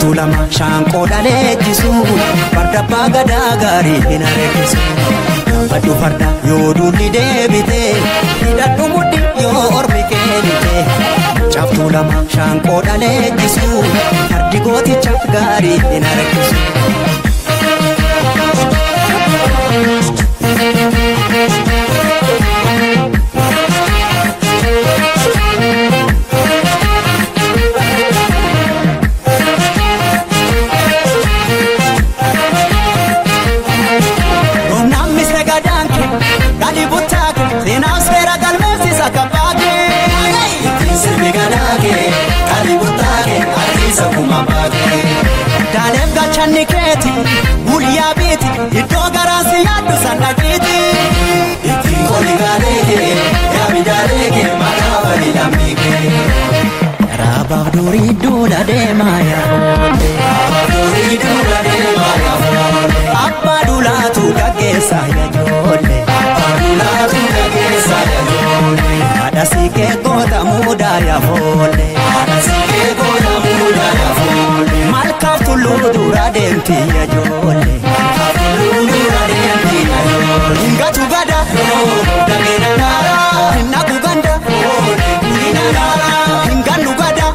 Caaftuu lama shaanqoo dhaleechisu farda abbaa gadaa gaarii hin areekisu. Gabbadhu farda yoo duulli deebite hidhadhu mudhi yoo ormi keenite. Caaftuu lama shaanqoo dhaleechisu fardi gooticha gaarii hin areekisu. Daaleef gachanni keeti guyyaa biiti iddoo garaasi yaaddu sana dhiiti. Ittiin qoli gaaleeke yaami jaaleeke maqaa bali lammiike. Raabaaf durii duula deemaa yaafoole. Raabaaf durii duula deemaa yaafoole. Abbaa duulaatu gaggeessaa yaajoole. Abbaa duulaatu gaggeessaa yaajoole. Haadha siiqee goota muudaa yaafoole. Haadha siiqee goota muudaa yaafoole. Malkaaf tulluu dura deemti yaajoole. Malkaaf tulluu dura deemti yaajoole. Hingatu gada. Damina naara. Hinnaku ganda. Kulina naara. Hingannu gada.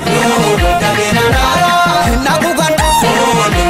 Damina naara. Hinnaku ganda.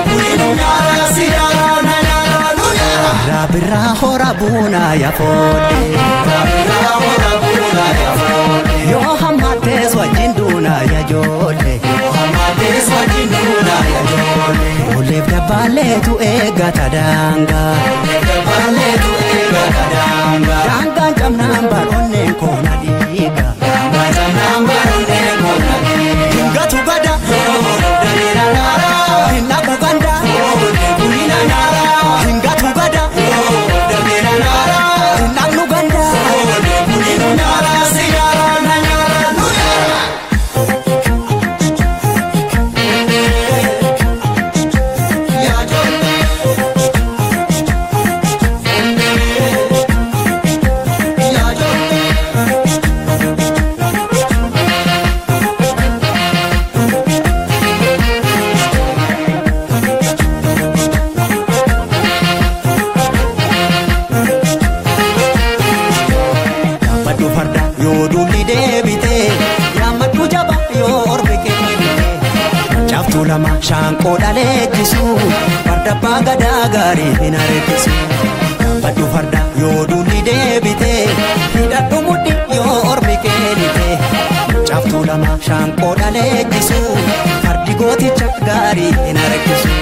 Kulinu naara siyaara na naara nu naara. Raabirraa hora buunaa yaafoole. Raabirraa hora buunaa yaafoole. Yoo hammatees wajjin duunaa yaajoole. Yoo hammatees wajjin duunaa yaajoole. Oleef dabbaaleetu eeggata daangaa. Oleef dabbaaleetu eeggata daangaa. Daangaan cabnaan baroonneen koona dhiiga. Daangaan cabnaan baroonneen koona dhiiga. Hingatu gada. Damina naara. Hinnaku ganda. Kulina naara. Hingatu gada. Damina naara. Hinnaknu ganda. Kulinu naara siyaara na naara nu naara. Gabbadhu farda yoo duulli deebite yaammadhu jaba yoo ormi keenite. Caaftuu lama shaanqoo dhaleechisu farda abbaa gadaa gaarii hin areekisu. Gabbadhu farda yoo duulli deebite hidhadhu mudhi yoo ormi keenite. Caaftuu lama shaanqoo dhaleechisu fardi gooticha gaarii hin areekisu.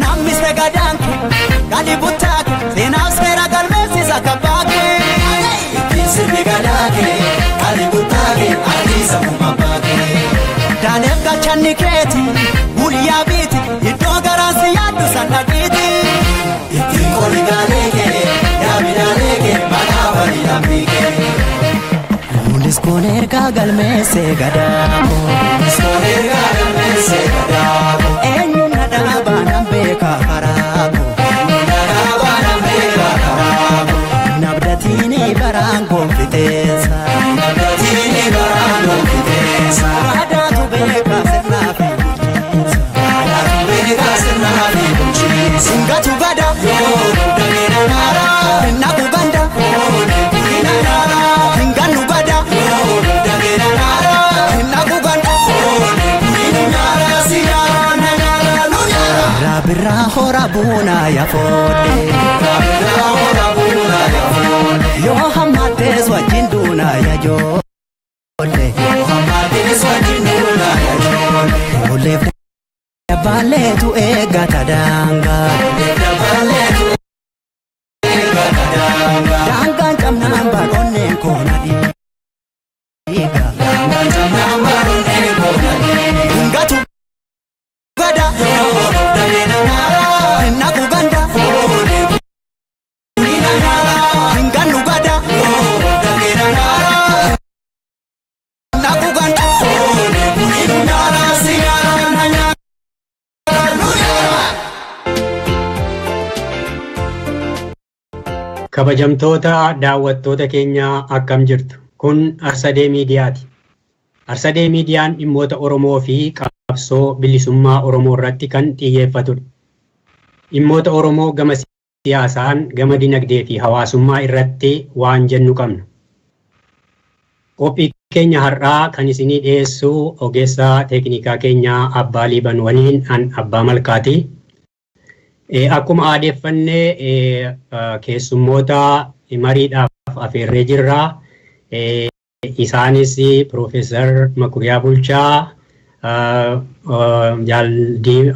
Namni gadaanke gali buttaake seenaaf seera galmeessisa kabbaake. Ittiin sirbi gadaake gali buttaake ardiisa kumabbaake. Daaleef gachanni keeti guyyaa biiti iddoo garaasi yaaddu sana dhiiti. Ittiin qoli gaaleeke yaami jaaleeke maqaa bali lammiike. Kunis kun ergaa galmeessee gadaako. Kunis kun ergaa galmeessee gadaako. Eenyuun na dhaabaa nan beekaa karaako. Eenyuun na dhaabaa nan beekaa karaako. Nabdatiini baraan gonfiteessa. Nabdatiini baraan gonfiteessa. Aadaatu beekaa sirnaa fi bulchiinsa. Aadaatu beekaa sirnaa fi bulchiinsa. Hingatu gada. Damina naara. Hinnaku ganda. Kulina naara. Hingannu gada. Damina naara. Hinnaku ganda. Kulinu naara siyaara na naara nu naara. Raabirraa hora buunaa yaafoole. Raabirraa hora buunaa yaafoole. Yoo hammatees wajjin duunaa yaajoole. Yoo hammatees wajjin duunaa yaajoole. Oleef dabbaaleetu eeggata daangaa. Oleef dabbaaleetu eeggata daangaa. Daangaan cabnaan baroonneen koona dhiiga. Daangaan cabnaan baroonneen koona dhiiga. Hingatu gada. Damina naara. Hinnaku ganda. Kulina naara. Hingannu gada. Damina naara. Hinnaku ganda. Kulinu naara. Kabajamtoota daawwattoota keenyaa, akkam jirtu? Kun Arsadee Miidiyaati. Arsadee Miidiyaan dhimmoota Oromoo fi qabsoo bilisummaa Oromoo irratti kan xiyyeeffatudha. Dhimmoota Oromoo gama siyaasaan, gama dinagdee fi hawaasummaa irratti waan jennu qabna. Qophii keenya har'aa kan isinii dhiyeessu ogeessa teeknikaa keenyaa Abbaa Liiban waliin an Abbaa Malkaati. Akkuma aadeeffannee keessummoota mariidhaaf afeerree jirra. Isaanis Piroofeesar Makuriyaa Bulchaa, Jaaldii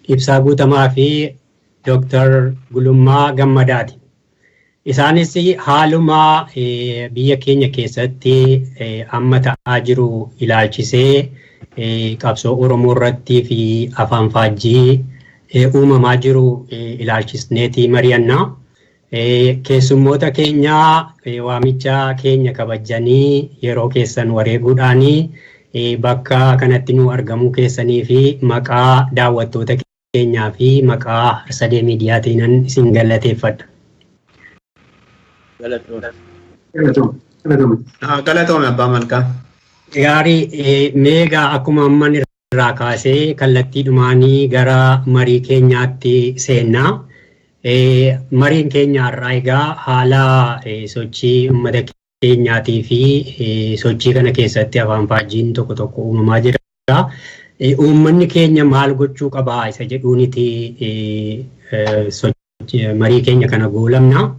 Ibsaa Guutamaa fi Dooktar Gulummaa Gammadaati. Isaanis haaluma biyya keenya keessatti amma ta'aa jiru ilaalchisee qabsoo Oromoo irratti fi afaan faajjii uumamaa jiru ilaalchisneeti mari'anna. Keessummoota keenya waamicha keenya kabajanii yeroo keessan wareeguudhaanii bakka kanatti nu argamuu keessanii fi maqaa daawwattoota keenyaa fi maqaa Arsadee Miidiyaatiin isin galateeffadha. Galatoome, Abbaa Malkaa. Gaarii, meegaa akkuma amman irraa kaasee kallattii dhumaanii gara marii keenyaatti seennaa. Mariin keenya har'aa egaa haala sochii uummata keenyaatii fi sochii kana keessatti afaan faajjiin tokko tokko uumamaa jira. Uummanni keenya maal gochuu qabaa isa jedhuuniti marii keenya kana goolabna.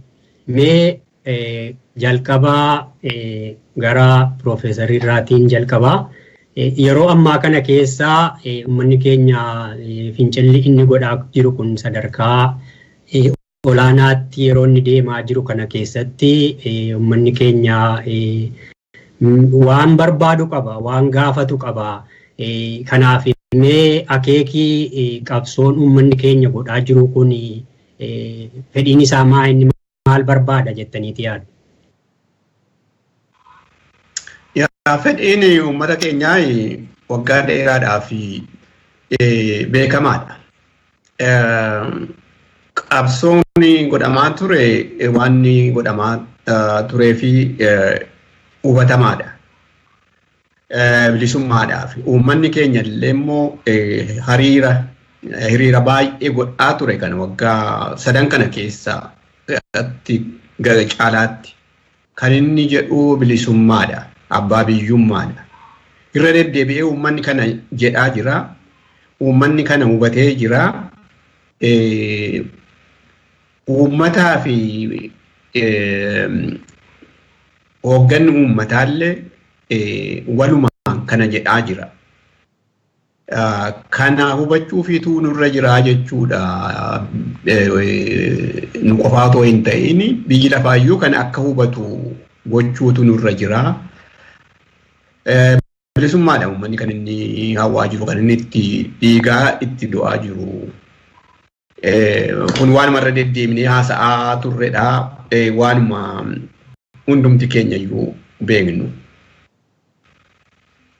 Mee jalqabaa gara Piroofeesar irraatiin jalqabaa. Yeroo ammaa kana keessa uummanni keenya fincilli inni godhaa jiru kun sadarkaa olaanaatti yeroo inni deemaa jiru kana keessatti uummanni keenya waan barbaadu qaba, waan gaafatu qaba. Kanaaf mee akeekii qabsoon uummanni keenya godhaa jiru kun fedhiin isaa maa inni, maal barbaada jettaniiti yaadu? Fedhiin uummata keenyaa waggaa dheeraadhaaf beekamaadha. Qabsoon godhamaa ture waan godhamaa turee fi hubatamaadha. Bilisummaadhaaf. Uummanni keenya illee immoo hariira hiriira baay'ee godhaa ture kan waggaa sadan kana keessatti gara caalaatti kan inni jedhu bilisummaadha. Abbaa biyyummaadha. Irra deddeebi'ee uummanni kana jedhaa jira. Uummanni kana hubatee jira. Uummataa fi hoogganni uummataallee walumaan kana jedhaa jira. Kana hubachuufiitu nurra jira jechuudha. Nu qofaa otoo hin ta'in biyyi lafaayyuu kana akka hubatu gochuutu nurra jira. Bilisummaadha uummanni kan inni hawwaa jiru, kan inni itti dhiigaa itti du'aa jiru. Kun waanuma irra deddeebinee haasa'aa turredha. Waanuma hundumti keenya iyyuu beeknu.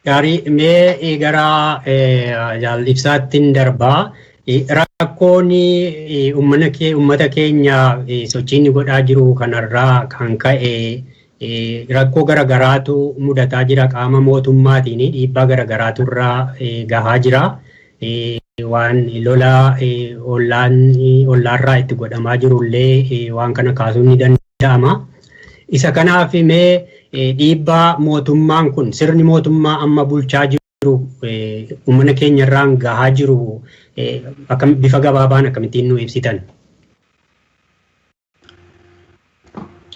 Gaarii, mee gara Jaal Ibsaattiin darbaa. Rakkoon uummata keenya sochii inni godhaa jiru kanarraa kan ka'e rakkoo garagaraatu mudataa jira, qaama mootummaatiin dhiibbaa garagaraatu irraa gahaa jira. Waan lola ollaan ollaarraa itti godhamaa jirullee waan kana kaasuun ni danda'ama. Isa kanaaf mee dhiibbaa mootummaan kun, sirni mootummaa amma bulchaa jiru, uummata keenya irraan gahaa jiru akkam bifa gabaabaan akkamittiin nu ibsitan?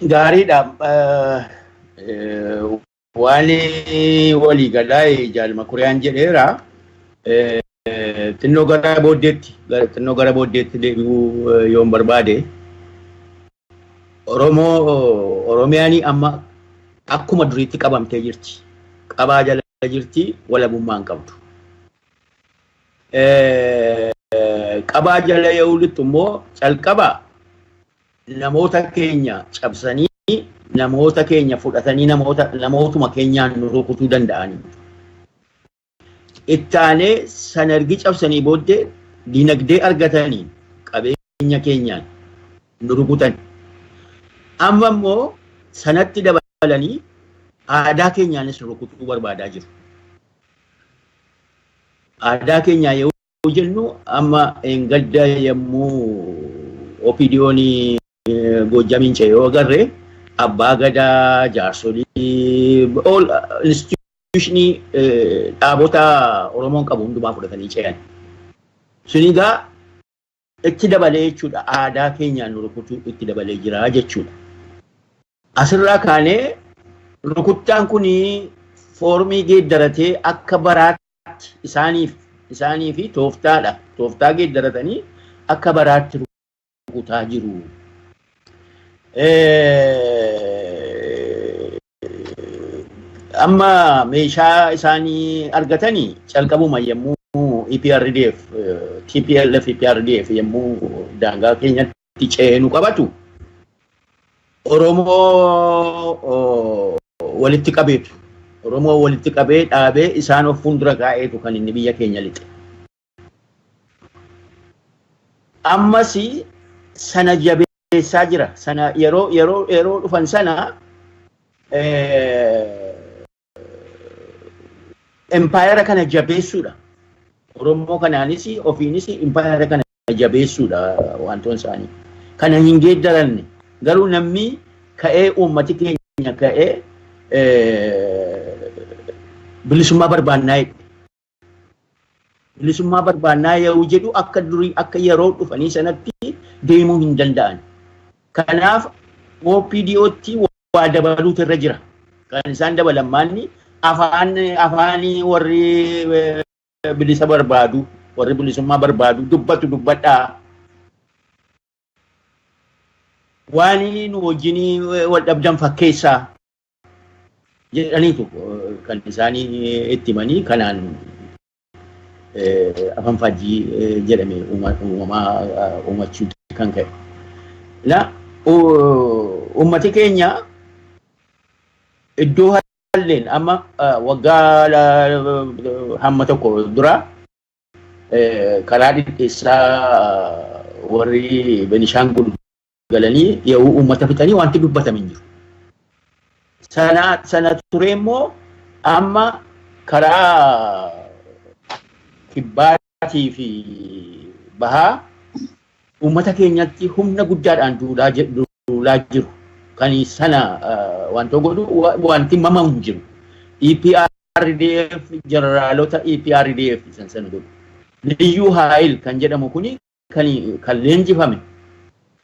Gaariidha. Waan waliigalaa Jaal Makuriyaan jedheera. Xinnoo gara booddeetti deebi'uu yoon barbaade. Oromoo Oromiyaan amma akkuma duriitti qabamtee jirti. Qabaa jala jirti, walabummaa hin qabdu. Qabaa jala yoo lixxu immoo calqaba namoota keenya cabsanii, namoota keenya fudhatanii, namoota namootuma keenyaan nu rukutuu danda'anii. Ittaanee sana ergi cabsanii booddee dinagdee argatanii qabeenya keenyaan nu rukutan. Amma immoo sanatti dabalanii aadaa keenyaanis rukutuu barbaadaa jiru. Aadaa keenyaa yoo jennu, amma gadda yommuu OPDO'n Goojjamiin ce'ee yoo agarre, abbaa gadaa, jaarsolii, all institutionii, dhaabota Oromoon qabu hundumaa fudhatanii ce'an. Sun egaa itti dabalee jechuudha, aadaa keenyaan rukutuu itti dabalee jira jechuudha. Asirraa kaanee rukuttaan kun foormii geeddaratee akka baraatti isaanii fi tooftaadha. Tooftaa geeddaratanii akka baraatti rukutaa jiru. Amma meeshaa isaanii argatanii calqabuma yommuu EPRDF, TPLF, EPRDF yommuu daangaa keenyatti ce'ee qabatu, Oromoo walitti qabeetu, Oromoo walitti qabee dhaabee isaan of fuuldura kaa'eetu kan inni biyya keenya lixe. Ammas sana jabeessaa jira. Sana yeroo dhufan sana empaayera kana jabeessuudha. Oromoo kanaanis ofiinis empaayera kana jabeessuudha wantoon isaanii. Kana hin geeddaranne, garuu namni ka'ee, uummati keenya ka'ee bilisummaa barbaannaa jedhu. Bilisummaa barbaannaa yeroo jedhu akka durii, akka yeroo dhufanii sanatti deemuu hin danda'an. Kanaaf OPDOtti waa dabaluutu irra jira. Kan isaan dabalan maanni? Afaanii warri bilisa barbaadu, warri bilisummaa barbaadu dubbatu dubbadhaa. Waan nu wajjin wal dhabdan fakkeessaa jedhaniitu kan isaanii itti himanii, kanaan afaan faajjii jedhame uumamaa uumachuu kan ka'e. Uummati keenya iddoo halleen amma waggaa hamma tokko dura karaa dhidheessaa warri Benishaangul galanii yeroo uummata fixanii wanti dubbatame hin jiru. Sana ture immoo amma karaa kibbaatii fi bahaa uummata keenyatti humna guddaadhaan duulaa jiru. Kan sana wanta godhu wanti mamamu hin jiru. EPRDF, jeneraalota EPRDF san sana godhu. Liyyuu Haayil kan jedhamu kuni kan leenjifame,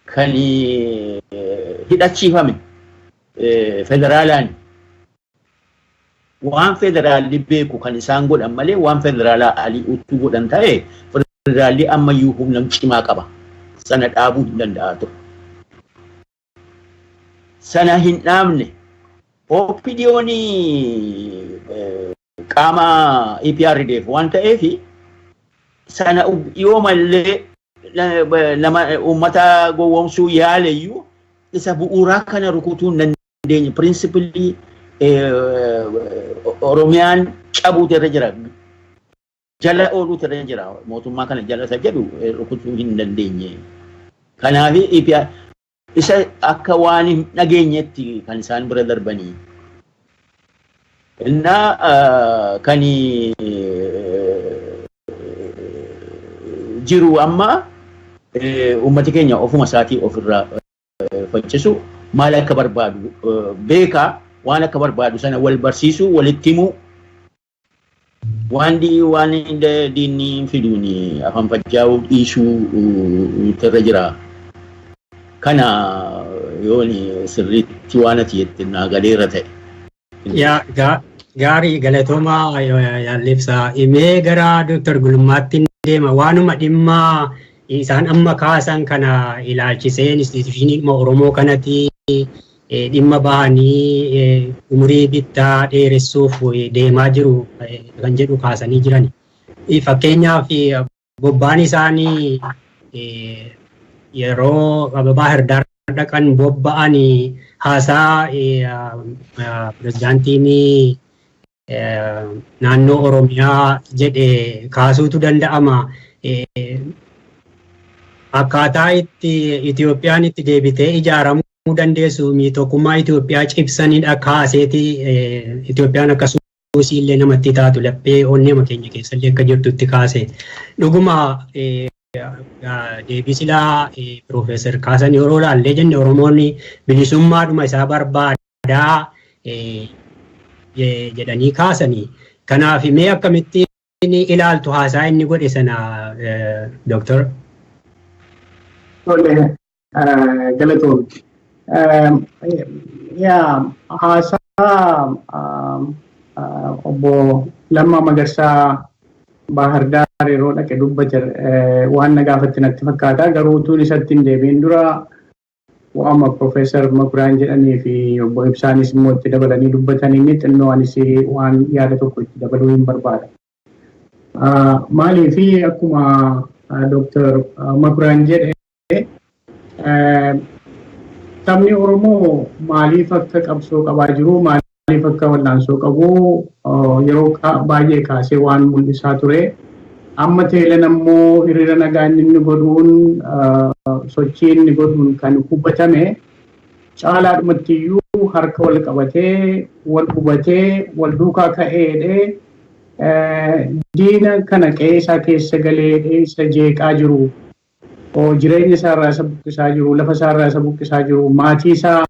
kan hidhachiifame federaalaan, waan federaalli beeku kan isaan godhan malee, waan federaalaa alii utuu godhan ta'e federaalli ammayyuu humna cimaa qaba. Sana dhaabuu hin danda'a ture. Sana hin dhaabne. OPDO'n qaama EPRDF waan ta'eef sana yoomallee nama uummata gowwoomsuu yaaleyyuu isa bu'uuraa kana rukutuu hin dandeenye. Pirinsipilii Oromiyaan cabuutu irra jira. Jala ooluutu irra jira. Mootummaa kana jala isa jedhu rukutuu hin dandeenye. Kanaaf isa akka waan hin dhageenyetti kan isaan bira darbanii. Innaa kan jiru amma uummati keenya ofuma isaatii ofirraa faccisu, maal akka barbaadu beekaa, waan akka barbaadu sana wal barsiisuu, walitti himuu, waan diinni fiduun afaan fajjaa'uu dhiisuu irra jira. Kana yoon sirriitti waan ati jette naa galeera ta'e. Yaa, gaarii, galatoomaa yaalleebsaa. Mee gara Dooktar Gulummaatti deema. Waanuma dhimma isaan amma kaasan kana ilaalchisee instituushinii Oromoo kanatti dhimma bahanii umurii bittaa dheeressuuf deemaa jiru kan jedhu kaasanii jiran. Fakkeenyaaf, bobbaan isaanii yeroo Baahir Daar dhaqan bobba'anii haasaa pirezidaantiin naannoo Oromiyaa jedhe kaasuutu danda'ama. Akkaataa itti Itoophiyaan itti deebitee ijaaramuu dandeessu tokkummaa Itoophiyaa cibsanidha kaaseeti Itoophiyaan akkasumas illee namatti taatu laphee onnee keenya keessa illee akka jirtutti kaase. Dhuguma deebii silaa Piroofeesar kaasan yeroo ilaallee jenne Oromoon bilisummaadhuma isaa barbaadaa jedhanii kaasanii. Kanaaf mee akkamittiin ilaaltu haasaa inni godhe sana, Dooktar? Tole, galatoomti. Yaa, haasaa obbo Lammaa Magarsaa Baahar Daar yeroo dhaqe dubbate waan na gaafatti natti fakkaata. Garuu utuun isatti hin deebiin dura waama Piroofeesar Makuraan jedhanii fi obbo Ibsaanis immoo itti dabalanii dubbatanii xinnoo anis waan yaada tokko itti dabaluu hin barbaada. Maaliif, akkuma Dooktar Makuraan jedhe, sabni Oromoo maaliif akka qabsoo qabaa jiru, maaliif akka wal'aansoo qabu yeroo baay'ee kaasee waan mul'isaa ture. Amma teelan ammoo hiriira nagaa inni godhuun, sochii inni godhuun kan hubatame caalaadhumatti iyyuu harka wal qabatee, wal hubatee, wal duukaa ka'eedhee diina kana qe'ee isaa keessa galee isa jeeqaa jiru, jireenya isaa irraa isa buqqisaa jiru, lafa isaa irraa isa buqqisaa jiru, maatii isaa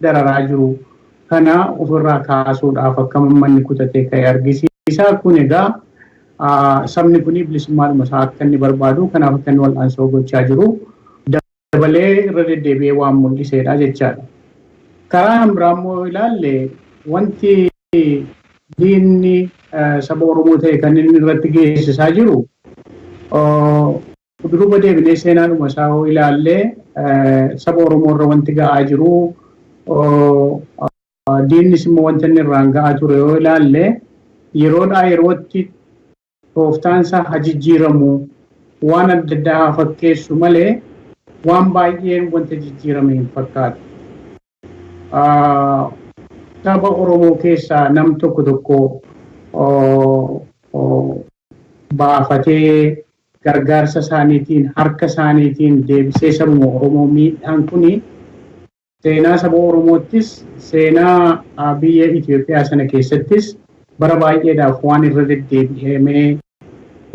dararaa jiru kana ofirraa kaasuudhaaf akka manni kutatee ka'e argisiisa. Kun egaa sabni kun bilisummaadhuma isaa akka inni barbaadu, kanaaf akka inni wal'aansoo gochaa jiru dabalee irra deddeebi'ee waan mul'isedha jechaadha. Karaa biraa immoo ilaalle, wanti diinni saba Oromoo ta'e kan inni irratti geessisaa jiru, duuba deebinee seenaadhuma isaa yoo ilaalle, saba Oromoo irra wanti ga'aa jiru, diinnis immoo wanta inni irraan ga'aa ture yoo ilaalle, yeroodhaa yerootti tooftaan isaa haa jijjiiramu, waan adda addaa haa fakkeessu malee, waan baay'een wanta jijjiirame hin fakkaatu. Saba Oromoo keessaa nam tokko tokko baafatee gargaarsa isaaniitiin, harka isaaniitiin deebisee sabuma Oromoo miidhaan kuni seenaa saba Oromoottis, seenaa biyya Itoophiyaa sana keessattis bara baay'eedhaaf waan irra deddeebi'amee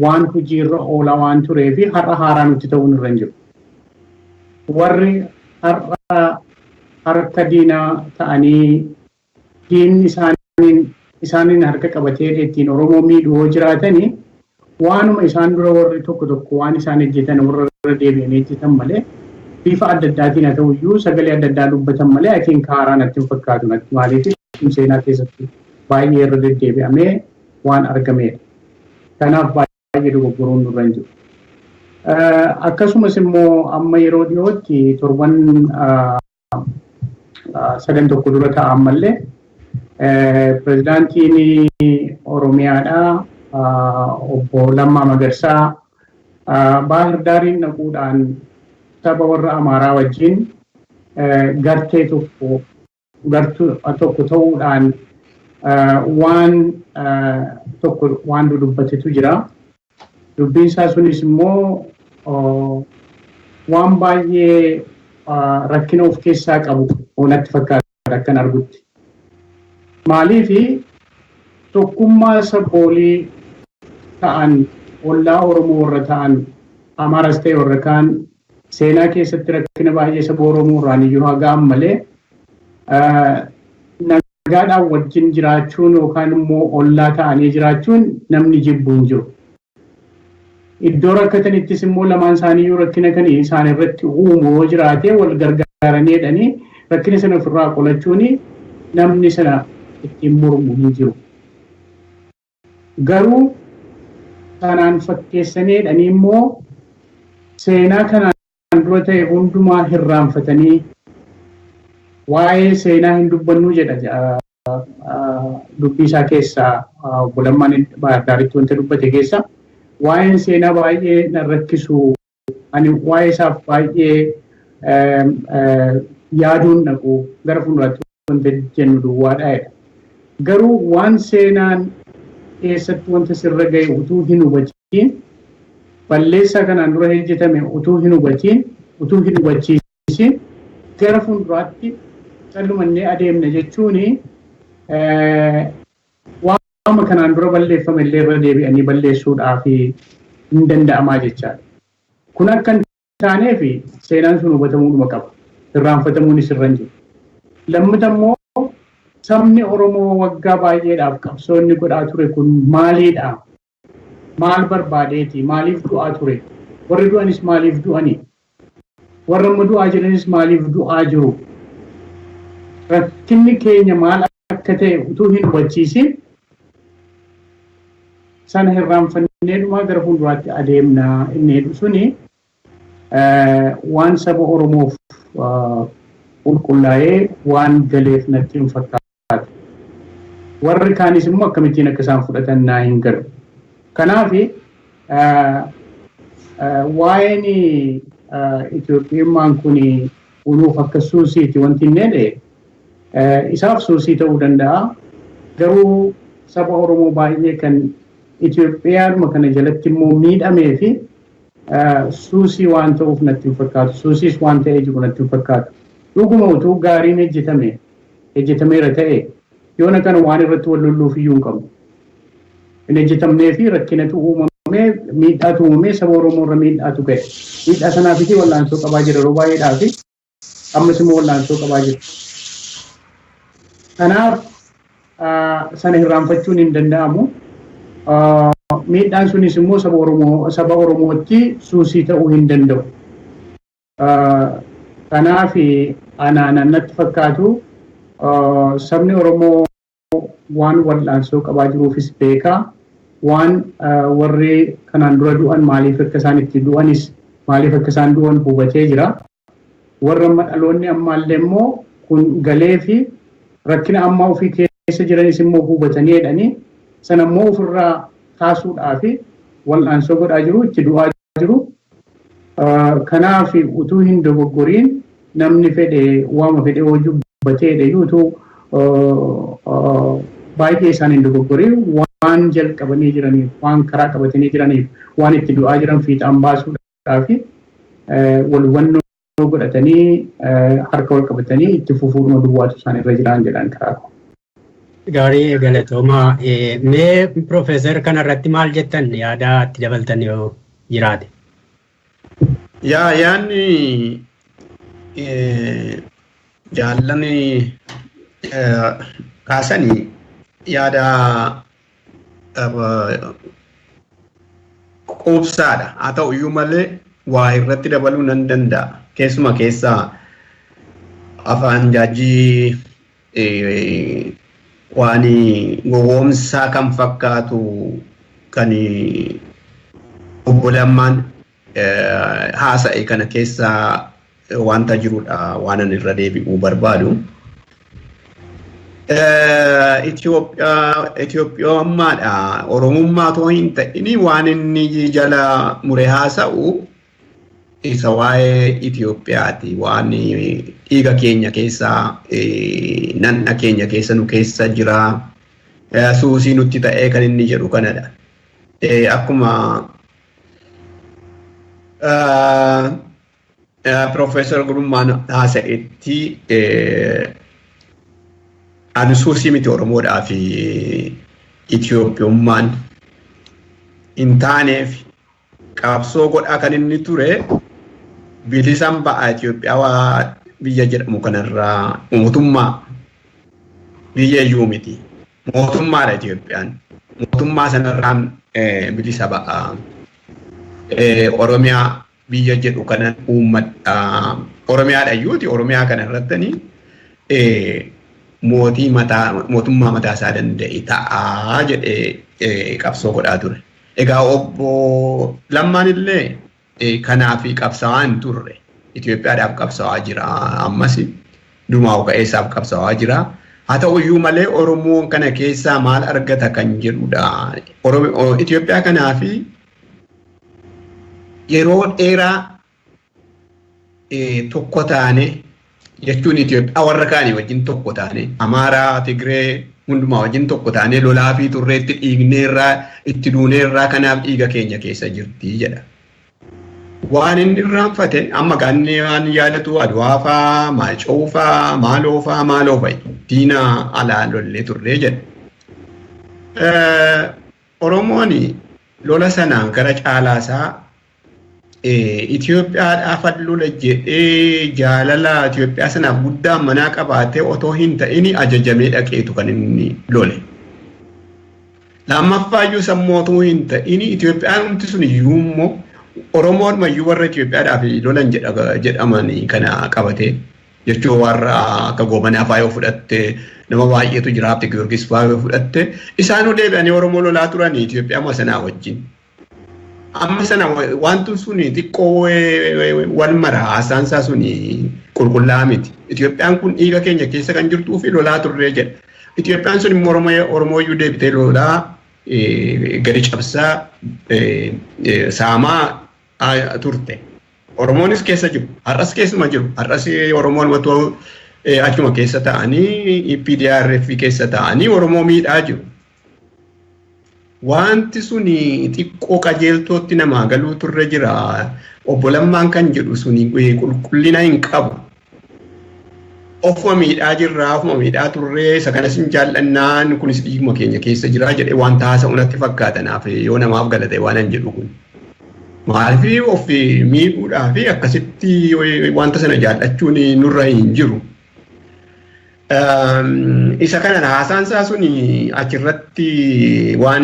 waan hojiirra oolaa waan turee fi har'a haaraa nutti ta'uun irra hin jiru. Warri har'a harka diinaa ta'anii diinni isaaniin harka qabatee ittiin Oromoo miidhuu yoo jiraatanii, waanuma isaan dura warri tokko tokko waan isaan hojjetan warra irra deebi'anii hojjetan malee, bifa adda addaatiin haa ta'u iyyuu, sagalee adda addaa dubbatan malee, I think haaraa natti hin fakkaatu natti. Maaliif, seenaa keessatti baay'ee irra deddeebi'amee waan argamedha. Kanaaf baay'ee dogoggoruun nurra hin jiru. Akkasumas immoo amma yeroo dhiyootti, torban sadan tokko dura ta'a, ammallee pirezidaantiin Oromiyaadhaa obbo Lammaa Magarsaa Baahir Daariin dhaquudhaan saba warra Amaaraa wajjin gartee tokko, gartuu tokko ta'uudhaan waan tokko waan dudubbatetu jira. Dubbiin isaa sunis immoo waan baay'ee rakkina of keessaa qabu natti fakkaata akkan argutti. Maaliif, tokkummaa sabboolii ta'an ollaa Oromoo warra ta'an, Amaaras ta'e warra kaan, seenaa keessatti rakkina baay'ee saba Oromoo irraan iyyuu haa ga'an malee, nagaadhaan wajjin jiraachuun yookaan immoo ollaa ta'anii jiraachuun namni jibbu hin jiru. Iddoo rakkatanittis immoo lamaan isaaniiyyuu rakkina kan isaan irratti uumu yoo jiraate, wal gargaaranii jedhanii rakkina sana ofirraa qolachuun namni sana ittiin mormu hin jiru. Garuu kanaan fakkeessanii jedhanii immoo seenaa kanaan dura ta'e hundumaa hirraanfatanii waa'ee seenaa hin dubbannuu jedha. Dubbii isaa keessaa, obbo Lammaan Baahir Daaritti wanta dubbate keessa, waa'een seenaa baay'ee na rakkisu, ani waa'ee isaaf baay'ee yaaduun dhaqu, gara fuulduraatti wanta jennu duwwaadha jedha. Garuu waan seenaan keessatti wanta sirra ga'e utuu hin hubatiin, balleessaa kanaan dura hojjetame utuu hin hubatiin, utuu hin hubachiisin Gara fuulduraatti callumannee adeemna jechuun waama kanaan dura balleeffame illee irra deebi'anii balleessuudhaaf hin danda'amaa jechaadha. Kun akka hin taaneef seenaan sun hubatamuudhuma qaba. Irraanfatamuunis irra hin jiru. Lammata immoo sabni Oromoo waggaa baay'eedhaaf qabsoo inni godhaa ture kun maaliidha? Maal barbaadeeti? Maaliif du'aa ture? Warri du'anis maaliif du'ani? Warra amma du'aa jiranis maaliif du'aa jiru? Rakkinni keenya maal akka ta'e utuu hin hubachiisin sana irraanfannee dhumaa gara fuulduraatti adeemna inni jedhu suni waan saba Oromoof qulqullaa'ee waan galeef natti hin fakkaatu. Warri kaanis immoo akkamittiin akka isaan fudhatan naa hin galu. Kanaaf waa'een Itoophiyummaan kun unuuf akka suusiiti wanti inni jedhe isaaf suusii ta'uu danda'a. Garuu saba Oromoo baay'ee kan Itoophiyaadhuma kana jalatti immoo miidhamee fi suusii waan ta'uuf natti hin fakkaatu. Suusiis waan ta'ee jiru natti hin fakkaatu. Dhuguma utuu gaariin hojjetameera ta'e yoona kana waan irratti wal lolluuf iyyuu hin qabnu. Hin hojjetamnee fi rakkinatu uumamee miidhaatu uumamee saba Oromoo irra miidhaatu ga'e. Miidhaa sanaafiti wal'aansoo qabaa jira yeroo baay'eedhaa fi ammas immoo wal'aansoo qabaa jira. Kanaaf sana irraanfachuun hin danda'amu. Miidhaan sunis immoo saba Oromootti suusii ta'uu hin danda'u. Kanaaf anaan natti fakkaatu sabni Oromoo waan wal'aansoo qabaa jiruufis beekaa, waan warri kanaan dura du'an maaliif akka isaan itti du'anis maaliif akka isaan du'an hubatee jira. Warra amma dhaloonni ammaallee immoo kun galee fi rakkina ammaa ofii keessa jiranis immoo hubatanii jedhanii sana immoo ofirraa kaasuudhaa fi wal'aansoo godhaa jiru, itti du'aa jiru. Kanaaf utuu hin dogoggoriin namni fedhe waama fedhe hojii hubatee jedhe utuu baay'ee isaan hin dogoggoriin waan jalqabanii jiraniif, waan karaa qabatanii jiraniif, waan itti du'aa jiran fiixaan baasuudhaa fi wal hubannoo godhatanii harka wal qabatanii itti fufuudhuma duwwaatu isaan irra jiran jedhan karaa. Gaarii galatoomaa. Mee Piroofeesar kanarratti maal jettan yaada itti dabaltan yoo jiraate? Yaa yaadni jaallanni kaasanii yaada quubsaadha. Haa ta'u iyyuu malee waa irratti dabaluu nan danda'a. Keessuma keessaa afaan jaajii waan gowwoomsaa kan fakkaatu kan obbo Lammaan haasa'e kana keessaa wanta jirudha waan ani irra deebi'uu barbaadu. Itoophiyummaadha. Oromummaa otoo hin ta'in waan inni jala mure haasa'u isa waa'ee Itoophiyaati. Waan dhiiga keenya keessa, nanna keenya keessa nu keessa jira. Suusii nutti ta'ee kan inni jedhu kanadha. Akkuma Piroofeesar Gurummaan haasa'etti ani suusii miti Oromoodhaa fi Itoophiyummaan hin taaneef qabsoo godhaa kan inni ture bilisan ba'a Itoophiyaa biyya jedhamu kanarraa mootummaa biyya iyyuu miti. Mootummaadha Itoophiyaan. Mootummaa sanarraan bilisa ba'a. Oromiyaa biyya jedhu kana uummadha. Oromiyaadha iyyuuti. Oromiyaa kana irrattanii mootii mataa mootummaa mataa isaa danda'e ta'aa jedhee qabsoo godhaa ture. Egaa obbo Lammaan illee kanaaf qabsaa'aa hin turre. Itoophiyaadhaaf qabsaa'aa jira ammas dumaa ka'eessaaf qabsaa'aa jira. Haa ta'u iyyuu malee Oromoon kana keessaa maal argata kan jedhudha. Itoophiyaa kanaaf yeroo dheeraa tokko taane jechuun Itoophiyaa warra kaanii wajjin tokko taane Amaaraa, Tigree hundumaa wajjin tokko taane lolaa fi turreetti dhiigneerraa itti duuneerraa kanaaf dhiiga keenya keessa jirti jedha. Waan inni irraanfate amma gaanni waan yaadatu Adwaa faa, Maacoo faa, maaloo faa, maaloo fa'i diina alaa lollee turree jedha. Oromoon lola sanaan gara caalaasaa Itoophiyaadhaaf lola jedhee jaalala Itoophiyaa sanaaf guddaa manaa qabaatee otoo hin ta'in ajajamee dhaqeetu kan inni lole. Lammaffaayyuu sammootuu hin ta'in Itoophiyaan humti sun iyyuu immoo Oromoon mayyuu warra Itoophiyaadhaaf lolan jedhaman kana qabatee jechuun warra akka Goobanaa fa'aa yoo fudhatte nama baay'eetu jira Habte Giyoorgis fa'aa yoo fudhatte isaanuu deebi'anii Oromoo lolaa turan Itoophiyaa sanaa wajjin. Amma sana wanti sun xiqqoo wal mara haasaan isaa sun qulqullaa'aa miti. Itoophiyaan kun dhiiga keenya keessa kan jirtuu fi lolaa turree jedha. Itoophiyaan sun immoo Oromooyyuu deebitee lolaa gadi cabsaa saamaa turte. Oromoonis keessa jiru. Har'as keessuma jiru. Har'as Oromoon otoo achuma keessa ta'anii EPDRF keessa ta'anii Oromoo miidhaa jiru. Wanti sun xiqqoo qajeeltootti namaa galuu turre jira. Obbo Lammaan kan jedhu sun qulqullina hin qabu. Ofuma miidhaa jirraa, ofuma miidhaa turree, isa kanas hin jaallannaan kunis dhiiguma keenya keessa jira jedhee wanta haasa'u natti fakkaata naaf yoo namaaf galate waan hin jedhu kun. Maaliif of miidhuudhaa fi akkasitti wanta sana jaallachuun nurra hin jiru. Isa kana haasaan isaa sun achirratti waan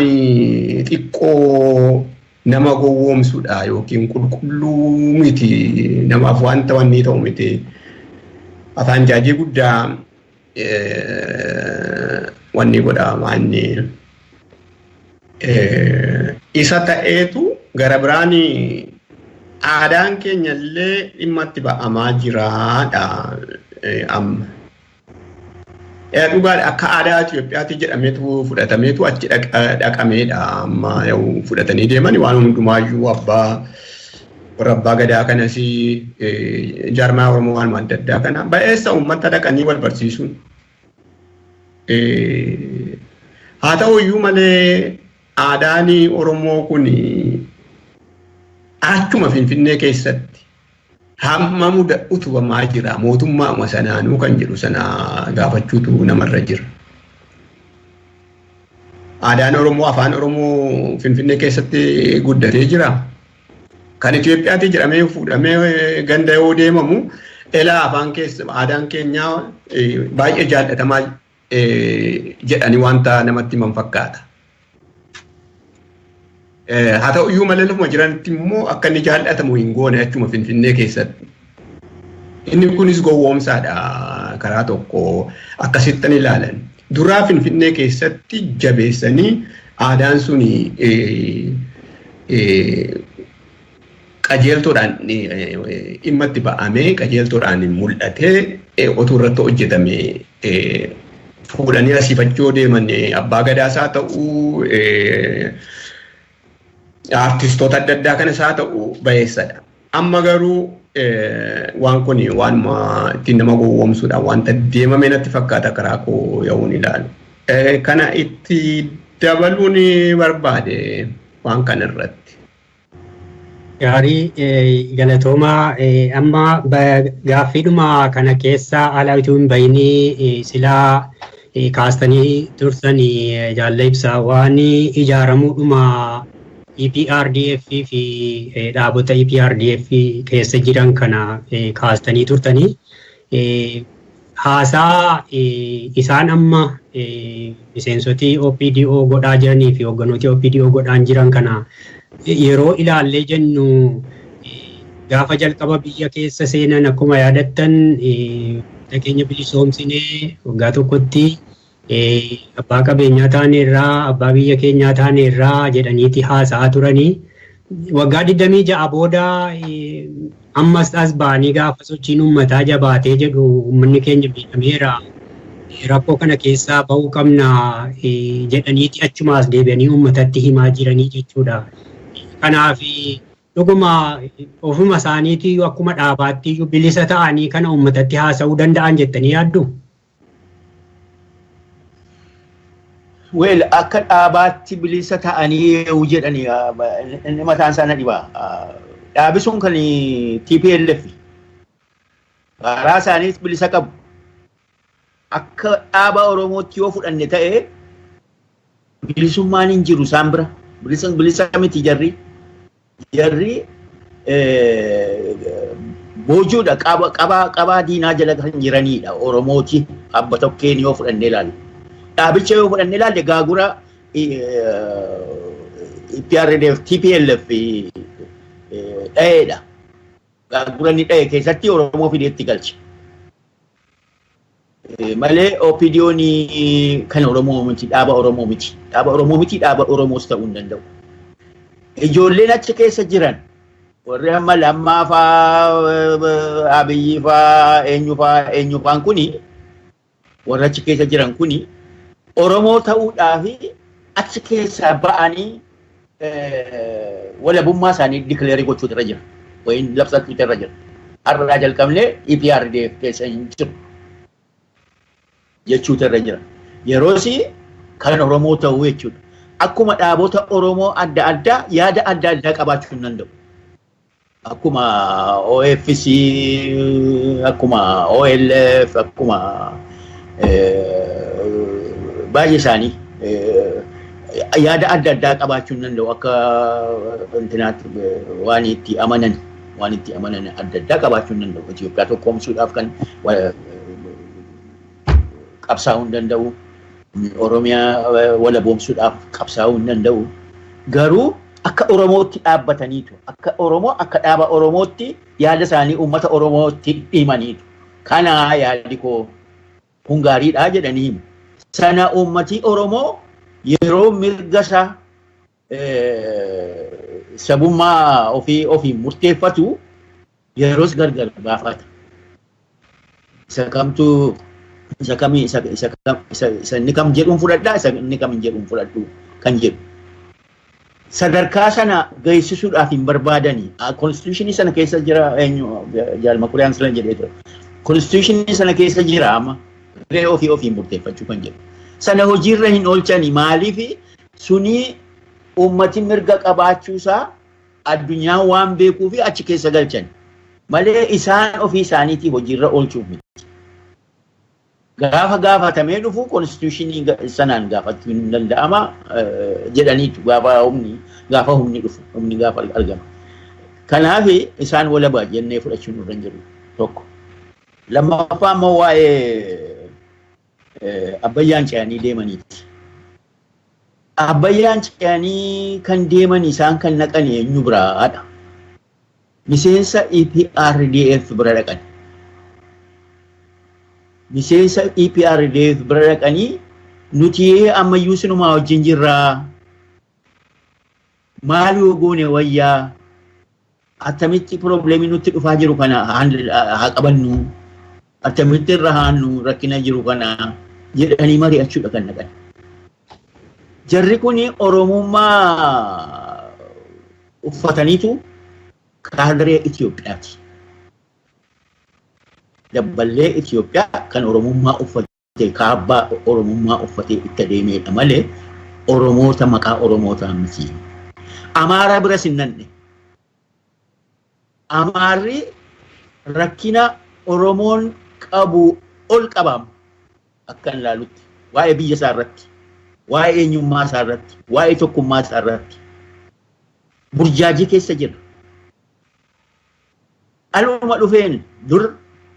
xiqqoo nama gowwoomsudha yookiin qulqulluu miti namaaf wanta wanni ta'u miti. Afaan jaajii guddaa wanni godha maanni isa ta'eetu gara biraan aadaan keenya illee dhimma itti ba'amaa jiraadha amma. Dhugaadha akka aadaa Itoophiyaatti jedhameetu fudhatameetu achi dhaqameedha amma yoo fudhatanii deeman waan hundumaayyuu abbaa warra abbaa gadaa kanas jaarmaa Oromoo waan adda addaa kana ba'eessa uummata dhaqanii wal barsiisuun. Haa ta'u iyyuu malee aadaan Oromoo kun achuma Finfinnee keessatti hamma utubamaa jira mootummaa sanaanuu kan jedhu sana gaafachuutu namarra jira. Aadaan Oromoo afaan Oromoo Finfinnee keessatti guddatee jira. Kan Itoophiyaatti jedhamee fuudhamee ganda yoo deemamu elaa afaan keessa aadaan keenyaa baay'ee jaallatamaa jedhanii wanta namatti himan fakkaata. Haa ta'u iyyuu malee lafuma jiranitti immoo akka inni jaallatamu hin goone achuma Finfinnee keessatti. Inni kunis gowwoomsaadha karaa tokko akkasittan ilaalan. Duraa Finfinnee keessatti jabeessanii aadaan suni qajeeltoodhaan dhimma itti ba'amee qajeeltoodhaan mul'atee otuu irratti hojjetame fuudhanii asiifachuu deeman abbaa gadaas haa ta'uu artistoota adda addaa kanas haa ta'u bayeessadha. Amma garuu waan kun waanuma ittiin nama gowwoomsuudha wanta deemame natti fakkaata karaa koo yoon ilaalu. Kana itti dabaluun barbaade waan kana irratti. Gaarii galatoomaa amma gaaffiidhuma kana keessa ala utuu hin bahinii silaa kaastanii turtanii jaalla ibsaa waan ijaaramuudhuma EPRDF fi dhaabota EPRDF keessa jiran kana kaastanii turtanii haasaa isaan amma miseensoti OPDO godhaa jiranii fi hoogganooti OPDO godhaa jiran kana yeroo ilaallee jennu gaafa jalqaba biyya keessa seenan akkuma yaadattan keenya bilisoomsinee waggaa tokkotti abbaa qabeenyaa taaneerraa abbaa biyya keenyaa taaneerraa jedhaniiti haasa'aa turanii waggaa 26 booda ammas as ba'anii gaafa sochiin uummataa jabaatee jedhu uummanni keenya miidhameera rakkoo kana keessaa ba'uu qabna jedhaniiti achumaas deebi'anii uummatatti himaa jiranii jechuudha. Kanaaf dhuguma ofuma isaaniitii akkuma dhaabaatti bilisa ta'anii kana uummatatti haasa'uu danda'an jettanii yaaddu? Well, akka dhaabaatti bilisa ta'anii yoo jedhani inni mataan isaa na dhiba. Dhaabi sun kan TPLF karaa isaaniis bilisa qabu. Akka dhaaba Oromootti yoo fudhanne ta'e bilisummaan hin jiru isaan bira. Bilisa miti jarri. Jarri boojuudha qabaa diinaa jala kan jiranidha Oromooti abba tokkeen yoo fudhanne ilaalle. Dhaabicha yoo fudhanne ilaalle gaagura EPRDF TPLF dha'eedha. Gaagura inni dha'e keessatti Oromoo fideetti galche. Malee OPDO'n kan Oromoo miti, dhaaba Oromoo miti. Dhaaba Oromoo miti, dhaaba Oromoos ta'uu hin danda'u. Ijoolleen achi keessa jiran warri amma Lammaa faa, Abiyyi faa, eenyu faa, eenyu faan kuni warri achi keessa jiran kuni Oromoo ta'uudhaaf achi keessaa ba'anii walabummaa isaanii declare gochuutu irra jira. Wayin labsachuutu irra jira. Har'aa jalqabnee EPRDF keessa hin jiru jechuutu irra jira. Yeroosi kan Oromoo ta'uu jechuudha. Akkuma dhaabota Oromoo adda addaa yaada adda addaa qabaachuu hin danda'u. Akkuma OFC, akkuma OLF, akkuma baay'ee isaanii yaada adda addaa qabaachuu hin danda'u. Akka intinaatti waan itti amanan adda addaa qabaachuu hin danda'u. Itoophiyaa tokkoomsuudhaaf kan qabsaa'uu hin danda'u. Oromiyaa walaboomsuudhaaf qabsaa'uu hin danda'u. Garuu akka Oromootti dhaabbataniitu, akka Oromoo, akka dhaaba Oromootti yaada isaanii uummata Oromootti himaniitu. Kana yaadni koo kun gaariidha jedhanii himu. Sana uummati Oromoo yeroo mirga isaa sabummaa ofii ofiin murteeffatu yeroos gargar baafata. Isa kamtu isa kamii isa isa kam isa inni kam jedhuun fudhadhaa, isa inni kam hin jedhuun fudhadhu kan jedhu. Sadarkaa sana geessisuudhaaf hin barbaadani. Konstituushinii sana keessa jira eenyu Jaalma Kuriyaan sila jedhee ture. Konstituushinii sana keessa jira amma hiree ofii ofiin murteeffachuu kan jedhu. Sana hojiirra hin oolchani maaliif suni uummati mirga qabaachuusaa addunyaan waan beekuu fi achi keessa galchan. Malee isaan ofii isaaniitii hojiirra oolchuuf miti. Gaafa gaafatamee dhufu konstituushinii sanaan gaafachuu hin danda'ama jedhaniitu gaafa humni dhufu humni gaafa argama. Kanaaf isaan walabaa jennee fudhachuun nurra hin jiru tokko. Lammaffaa immoo waa'ee Abbayyaan ce'anii deemaniiti. Abbayyaan ce'anii kan deeman isaan kan naqan eenyu biraadha. Miseensa EPRDF bira dhaqan. Miseensa EPRDF bira dhaqanii nuti ammayyuu sinumaa wajjin jirraa. Maal yoo goone wayyaa? Attamitti probleemii nutti dhufaa jiru kana haa qabannu? Attamitti irra haannu rakkina jiru kana jedhanii mari'achuudha kan dhaqan. Jarri kun Oromummaa uffataniitu kaadiree Itoophiyaati. Dabballee Itoophiyaa kan Oromummaa uffatee kaabbaa Oromummaa uffatee itti adeemedha malee Oromoota maqaa Oromootaa miti. Amaaraa biras hin nanne. Amaarri rakkina Oromoon qabu ol qabaam akka hin ilaalutti waa'ee biyya isaa irratti, waa'ee eenyummaa isaa irratti, waa'ee tokkummaa isaa irratti burjaajii keessa jira. Aluma dhufeen dur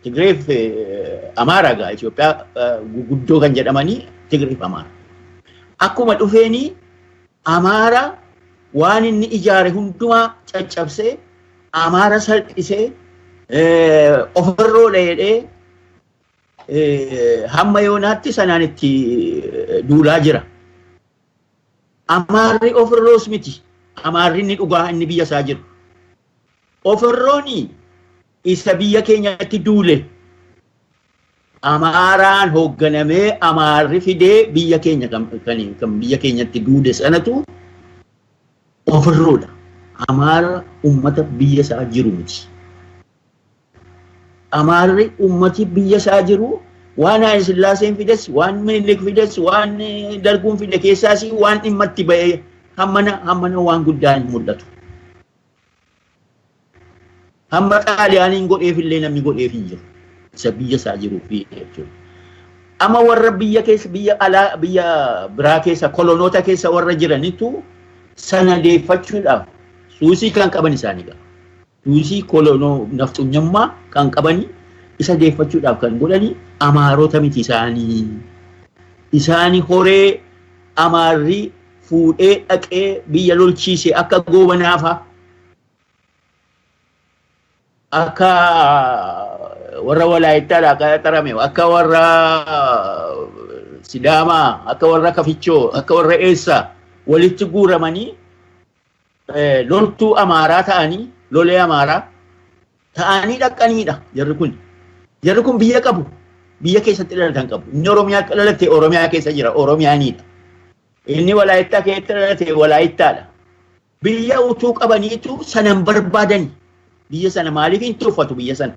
Tigreef Amaaraa gaa Itoophiyaa guguddoo kan jedhamanii Tigreef Amaara. Akkuma dhufeeni Amaara waan inni ijaare hundumaa caccabsee Amaara salphisee ofirroo dheedhee hamma yoonaatti sanaan itti duulaa jira. Amaarri ofirroos miti. Amaarri inni dhugaa inni biyya isaa jiru. Ofirrooni isa biyya keenyatti duule. Amaaraan hoogganamee Amaarri fidee biyya keenya kan biyya keenyatti duule sanatu ofirroodha. Amaara uummata biyya isaa jiru miti. Amaarri uummati biyya isaa jiru waan Haayile Sillaaseen fides, waan Minilik fides, waan Darguun fide keessaas waan dhimma itti ba'ee hammana waan guddaan hin mul'atu. Hamma Xaaliyaaniin godheef illee namni godheef hin jiru. Isa biyya isaa jiruu fi jechuudha. Amma warra biyya keessa biyya alaa biyya biraa keessa kolonoota keessa warra jiranitu sana deeffachuudhaaf suusii kan qaban isaanii qaba. Suusii kolonoo nafxunyummaa kan qabanii isa deeffachuudhaaf kan godhani Amaarota miti isaanii. Isaanii horee Amaarri fuudhee dhaqee biyya lolchiise akka Goobanaafa akka warra Walaayittaa qaxarame akka warra Sidaamaa akka warra Kafichoo akka warra Eessaa walitti guuramanii loltuu Amaaraa ta'anii lolee Amaaraa ta'anii dhaqaniidha jarri kun. Jarri kun biyya qabu. Biyya keessatti dhalatan qabu. Inni Oromiyaa dhalate Oromiyaa keessa jira. Oromiyaaniidha. Inni Walaayittaa keessatti dhalate Walaayittaadha. Biyya utuu qabaniitu sanan barbaadani. Biyya sana maaliif hin tuffatu biyya sana?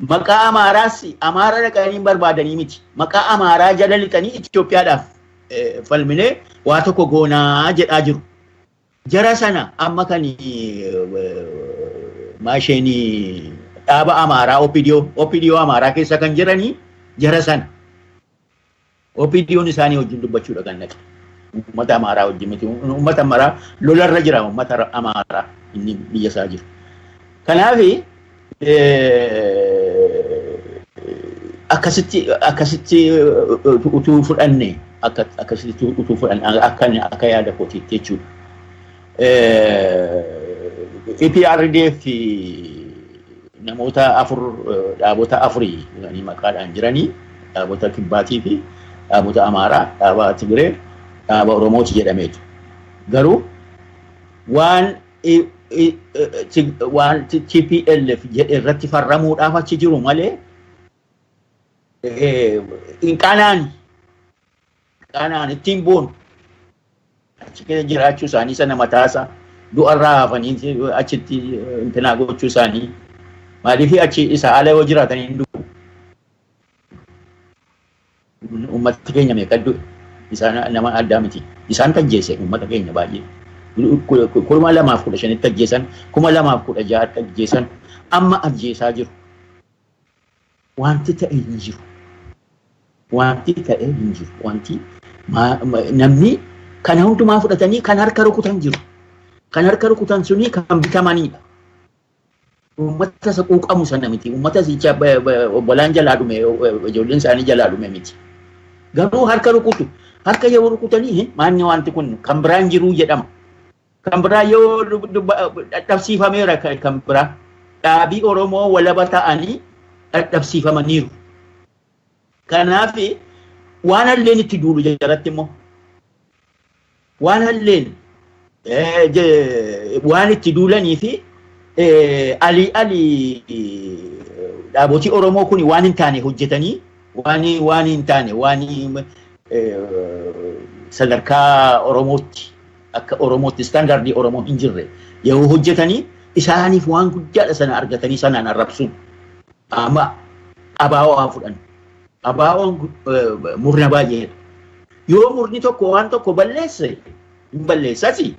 Maqaa Amaaraas Amaara dhaqanii hin barbaadanii miti. Maqaa Amaaraa jala lixanii Itoophiyaadhaaf falminee waa tokko goonaa jedhaa jiru. Jara sana amma kan maasheen dhaaba Amaaraa OPDO Amaaraa keessa kan jiranii jara sana. OPDO'n isaanii wajjin dubbachuudha kan dhaqe. Uummata Amaaraa wajjin miti. Uummata Amaaraa lolarra jira uummata Amaaraa inni biyya isaa jiru. Kanaaf akkasitti utuu fudhanne akkasitti utuu fudhanne akka yaada kootiitti jechuudha. EPRDF namoota afur dhaabota afurii maqaadhaan jiranii dhaabota Kibbaatii fi dhaabota Amaaraa, dhaaba Tigiree, dhaaba Oromooti jedhameetu. Garuu waan TPLF jedhe irratti farramuudhaaf achi jiru malee hin qanaani. Qanaan ittiin boonu. Achi keessa jiraachuu isaanii sana mataasaa du'arraa hafanii achitti intinaa gochuu isaanii maaliif achi isa ala yoo jiraatan hin du'u. Uummati keenya meeqa du'e? Isaan nama addaa miti. Isaan tajjeese uummata keenya baay'ee. 2015 ajjeesan, 2016 ajjeesan, amma ajjeesaa jiru. Wanti ta'e hin jiru. Wanti ta'e hin jiru. Wanti namni kana hundumaa fudhatanii kan harka rukutan jiru. Kan harka rukutan suni kan bitamanidha. Uummata isa quuqamu sana miti. Uummata sicha obbolaan jalaa dhume, ijoolleen isaanii jalaa dhume miti. Garuu harka rukutu. Harka yoo rukutanii maanni wanti kun kan biraan jiruu jedhama. Kan biraa yoo dadhabsiifameera kan biraa. Dhaabii Oromoo walaba ta'anii dadhabsiifamaniiru. Kanaaf waan halleen itti duulu jaratti immoo waan halleen waan itti duulanii fi alii dhaabotii Oromoo kun waan hin taane hojjetanii waan hin taane waan sadarkaa Oromootti akka Oromootti istaandardii Oromoo hin jirre yeroo hojjetanii isaaniif waan guddaadha sana argatanii sanaan arrabsuun. Amma abaa'oo haa fudhannu. Abaa'oon murna baay'eedha. Yoo murni tokko waan tokko balleesse hin balleessasi.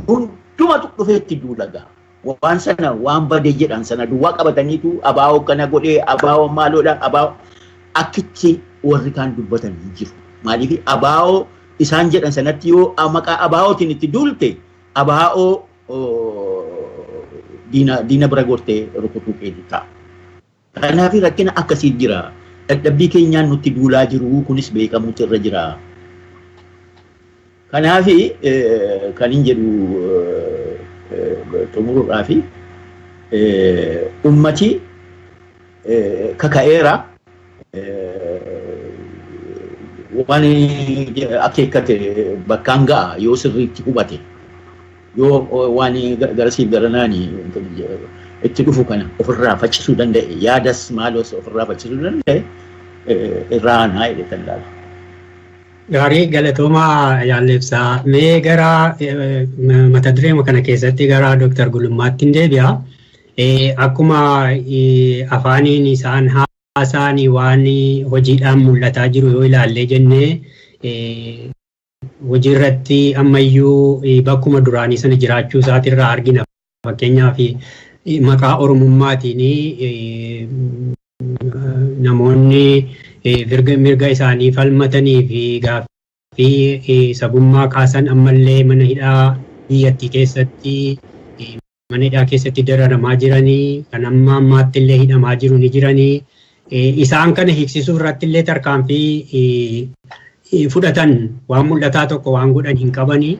Hundumatu dhufee itti duula. Waan sana waan badee jedhan sana duwwaa qabataniitu abaa'oo kana godhee abaa'oo maaloodha abaa'oo akkitti warri kaan dubbatan hin jiru. Maaliif abaa'oo isaan jedhan sanatti yoo maqaa abaa'ootiin itti duulte abaa'oo diina bira gortee rukutuu keetu ta'a. Kanaaf rakkina akkasii jira. Dadhabbii keenyaan nutti duulaa jiru kunis beekamuutu irra jira. Kanaaf kan hin jedhu xumuruudhaaf ummati kaka'eera waan akeekkate bakkaan ga'a yoo sirriitti hubate yoo waan garasiif garanaani itti dhufu kana ofirraa faccisuu danda'e yaadas maalos ofirraa faccisuu danda'e irraa aanaa jedhe kan laala. Gaarii galatoomaa Yaalleebsaa. Mee gara mata duree kana keessatti gara Dooktar Gulummaatti hin deebi'a. Akkuma afaaniin isaan haasa'an waan hojiidhaan mul'ataa jiru yoo ilaallee jennee hojii irratti ammayyuu bakkuma duraanii sana jiraachuu isaatirraa argina. Fakkeenyaaf Maqaa Oromummaatiin namoonni mirga isaanii falmatanii fi gaaffii sabummaa kaasan ammallee mana hidhaa biyyattii keessatti mana hidhaa keessatti dararamaa jiranii, kan amma ammaatti illee hidhamaa jiru ni jiranii. Isaan kana hiiksisuu irratti illee tarkaanfii fudhatan waan mul'ataa tokko waan godhan hin qabanii.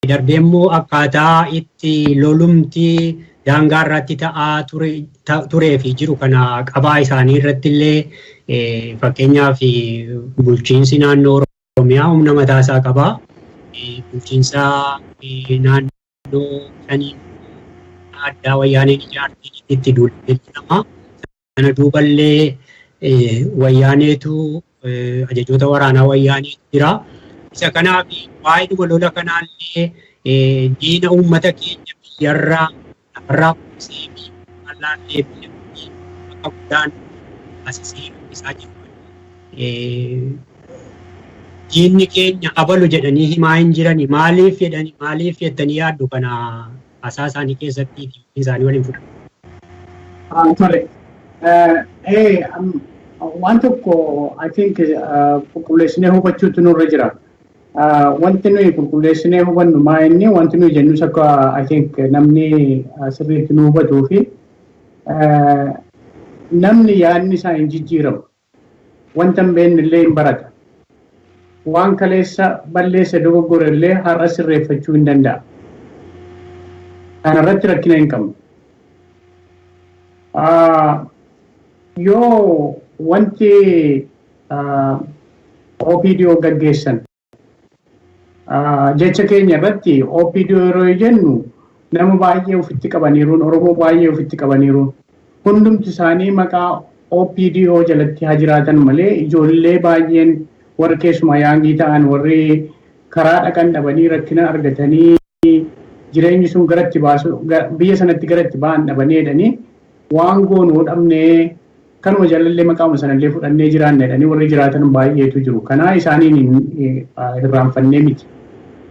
Darbee immoo akkaataa itti lolumti daangaa irratti ta'aa turee fi jiru kana qabaa isaanii irratti illee, fakkeenyaaf bulchiinsi naannoo Oromiyaa humna mataa isaa qabaa. Bulchiinsa naannoo shanii addaa Wayyaaneen ijaartee itti duulee jedhama. Sana duuballee Wayyaaneetu, ajajoota waraanaa Wayyaaneetu jira. Isa kanaaf waa'ee lola kanaallee diina uummata keenya biyyarraa lafarraa buqqisee fi alaallee biyya akka guddaan taasisee isaa jiru. Diinni keenya abalu jedhanii himaa hin jirani. Maaliif jedhanii, maaliif jettanii yaaddu kana haasaa isaanii keessatti fi isaanii waliin fudhatu? Tole. Waan tokko I think qulqulleessinee hubachuutu nurra jira. Wanti nuyi qulqulleessinee hubannu maa inni wanti nuyi jennus akka I think namni sirriitti nu hubatuu fi namni yaadni isaa hin jijjiiramu. Wanta hin beekne illee hin barata. Waan kaleessa balleessa, dogoggore illee har'a sirreeffachuu hin danda'a. Kana irratti rakkina hin qabnu. Yoo wanti OPDO gaggeessan, jecha keenya irratti OPDO yeroo jennu nama baay'ee ofitti qabaniiruun, Oromoo baay'ee ofitti qabaniiruun, hundumti isaanii maqaa OPDO jalatti haa jiraatan malee, ijoollee baay'een warri keessumaa young ta'an, warri karaa dhaqan dhabanii rakkina argatanii jireenyi sun garatti baasu, biyya sanatti garatti ba'an dhabanii jedhanii, waan goonuu dhabnee kanuma jalallee maqaama sanallee fudhannee jiraanna jedhanii warri jiraatan baay'eetu jiru. Kanaa isaaniin hirraanfannee miti.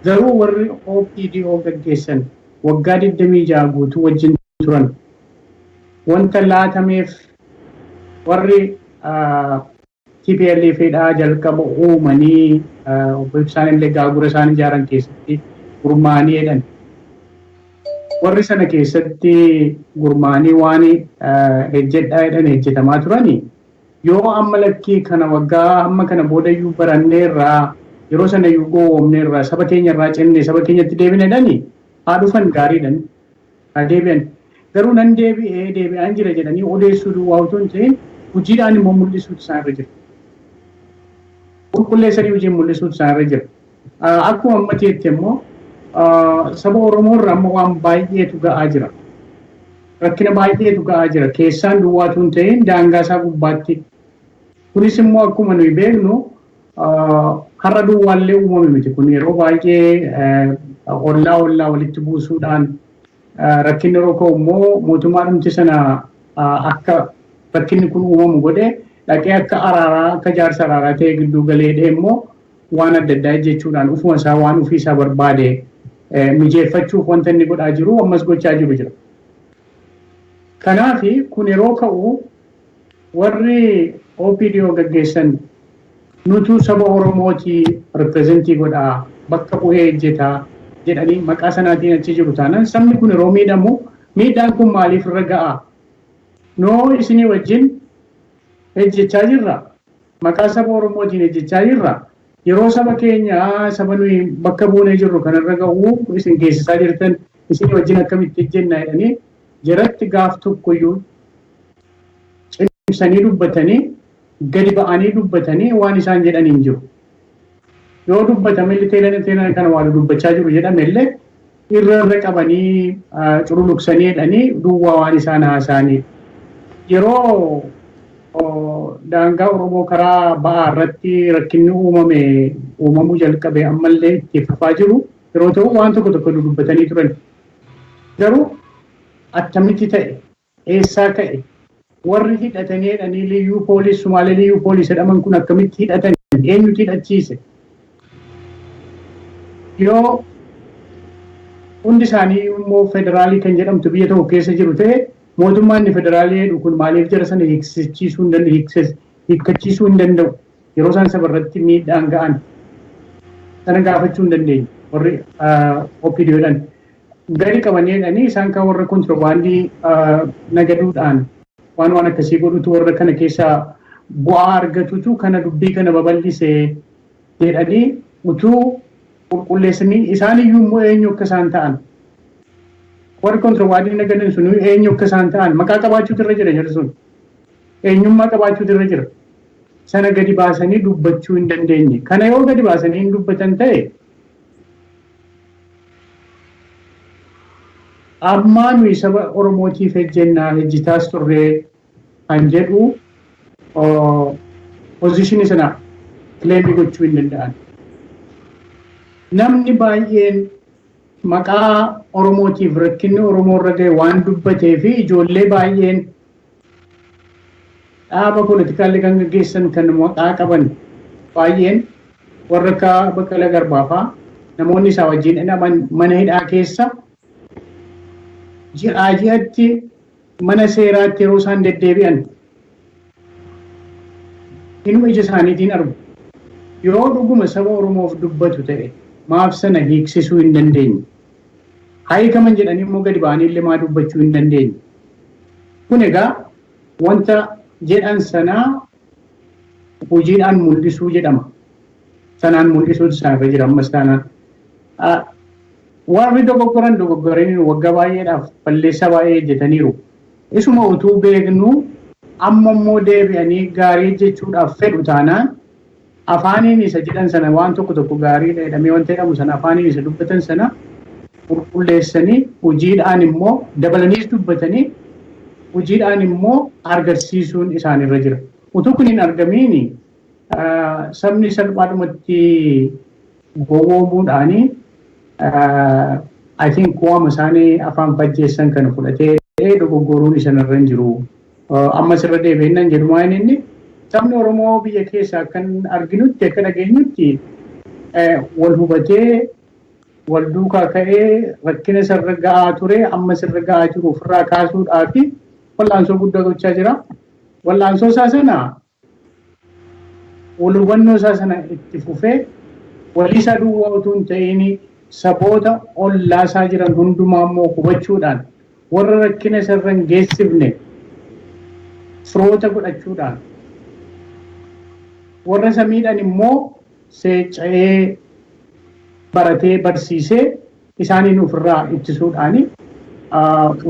Garuu warri OPDO gaggeessan waggaa 26 guutuu wajjin turan, wanta laatameef, warri TPLF dhaa jalqaba uumanii, obbo Ibsaan illee gaagura isaan ijaaran keessatti gurmaa'anii jedhan. Warri sana keessatti gurmaa'anii waan hejjedhaa jedhan hejjetamaa turani, yoo amma lakkii kana waggaa amma kana boodayyuu baranneerraa, yeroo sana iyyuu gowwoomneerraa, saba keenya irraa cennee saba keenyatti deebine jedhani, haa dhufan, gaariidhan haa deebi'an. Garuu nan deebi'ee, deebi'aan jira jedhanii odeessuu duwwaa utuu hin ta'in, hojiidhaan immoo mul'isuutu isaan irra jira. Qulqulleessanii hojiin mul'isuutu isaan irra jira. Akkuma amma jeette immoo saba Oromoo irra amma waan baay'eetu ga'aa jira. Rakkina baay'eetu ga'aa jira. Keessaan duwwaatu hin ta'in, daangaa isaa gubbaatti. Kunis immoo akkuma nuyi beeknu har'a duwwaallee uumame miti. Kun yeroo baay'ee ollaa ollaa walitti buusuudhaan rakkinni yeroo ka'u immoo mootummaa dhumti sana akka rakkinni kun uumamu godhee dhaqee akka araaraa, akka jaarsa araaraa ta'e gidduu galeedhee immoo waan adda addaa jechuudhaan ufuma isaa waan ofii isaa barbaade mijeeffachuuf wanta inni godhaa jiru, ammas gochaa jiru jira. Kanaaf kun yeroo ka'u warri OPDO gaggeessan nutu saba Oromootii represent godhaa, bakka bu'ee hojjetaa jedhanii maqaa sanaatiin achi jiru taanaan, sabni kun yeroo miidhamu miidhaan kun maaliif irra ga'a? Noo isinii wajjin hojjechaa jirra. Maqaa saba Oromootiin hojjechaa jirra. Yeroo saba keenya, saba nuyi bakka buunee jirru kanarra ga'u isin geessisaa jirtan, isinii wajjin akkamitti hojjenna jedhanii jaratti gaaf tokkoyyuu cimsanii dubbatanii, gadi ba'anii dubbatanii waan isaan jedhan hin jiru. Yoo dubbatame illee, teelana teelana kana waan dubbachaa jiru jedhame illee, irra irra qabanii cululuqsanii jedhanii duwwaa waan isaan haasa'anii. Yeroo daangaa Oromoo karaa ba'aa irratti rakkinni uumame, uumamuu jalqabe, ammallee itti fufaa jiru yeroo ta'u, waan tokko tokko dubbatanii turan. Garuu attamitti ta'e, eessaa ka'e, warri hidhatanii jedhanii liyyuu poolis, Sumaalee liyyuu poolis jedhaman kun akkamitti hidhatan, eenyutu hidhachiise? Yoo Hundi isaanii immoo federaalii kan jedhamtu biyya tokko keessa jiru ta'e mootummaan inni federaalii jedhu kun maaliif jara sana hiikkachiisuu hin danda'u? Yeroo isaan saba irratti miidhaan ga'an sana gaafachuu hin dandeenye warri OPDOdhaan. Gadi qabanii jedhanii isaan kan warra kontiroobaandii nagaduudhaan waan akkasii godhutu warra kana keessaa bu'aa argatutu kana dubbii kana babal'isee jedhanii utuu qulqulleessanii isaan iyyuu immoo eenyu akka isaan ta'an warri kontiroobaandii nagadan sun eenyu akka isaan ta'an maqaa qabaachuutu irra jira jarri sun eenyummaa qabaachuutu irra jira. Sana gadi baasanii dubbachuu hin dandeenye. Kana yoo gadi baasanii hin dubbatan ta'e ammaa nuyi saba Oromootiif ejjennaa ejjitaas turree kan jedhu pozishinii sana kileemii gochuu hin danda'an. Namni baay'een maqaa Oromootiif rakkinni Oromoo irra ga'e waan dubbatee fi ijoollee baay'een dhaaba politikaallee kan gaggeessan kan maqaa qaban baay'een warra akka Baqqalaa Garbaa fa'aa namoonni isaa wajjin hidhaman mana hidhaa keessa ji'aa ji'atti mana seeraatti yeroo isaan deddeebi'an inuma ija isaaniitiin argu. Yoo dhuguma saba Oromoof dubbatu ta'e maaf sana hiiksisuu hin dandeenye. Hiikaman jedhanii immoo gadi ba'anii illee maa dubbachuu hin dandeenye. Kun egaa wanta jedhan sanaa hojiidhaan mul'isuu jedhama. Sanaan mul'isuutu isaanirra jira ammas taanaan. Warri dogoggoran dogoggoranii waggaa baay'eedhaaf balleessaa baay'ee hojjetaniiru. Isuma utuu beeknu amma immoo deebi'anii gaarii jechuudhaaf fedhu taanaan afaaniin isa jedhan sana waan tokko tokko gaariidha jedhamee wanta jedhamu sana afaaniin isa dubbatan sana qulqulleessanii hojiidhaan immoo dabalaniis dubbatanii hojiidhaan immoo argarsiisuun isaanirra jira. Utuu kun hin argamiin sabni salphaadhumatti gowwoomuudhaanii I think waama isaanii afaan fajjeessan kana fudhatee dogoggoruun isaanirra hin jiru. Ammas irra deebi'innan jedhu maal inni sabni Oromoo biyya keessaa akkan arginutti akka dhageenyutti wal hubatee wal duukaa ka'ee rakkina isarra ga'aa ture ammas irra ga'aa jiru ofirraa kaasuudhaa fi wallaansoo guddaa gochaa jira. Wallaansoo isaa sana wal hubannoo isaa sana itti fufee walii isaa duwwaa utuu hin ta'in saboota ollaa isaa jiran hundumaa immoo hubachuudhaan warra rakkina isarra hin geessifne firoota godhachuudhaan warra isa miidhan immoo seecca'ee baratee barsiisee isaaniin ofirraa ittisuudhaan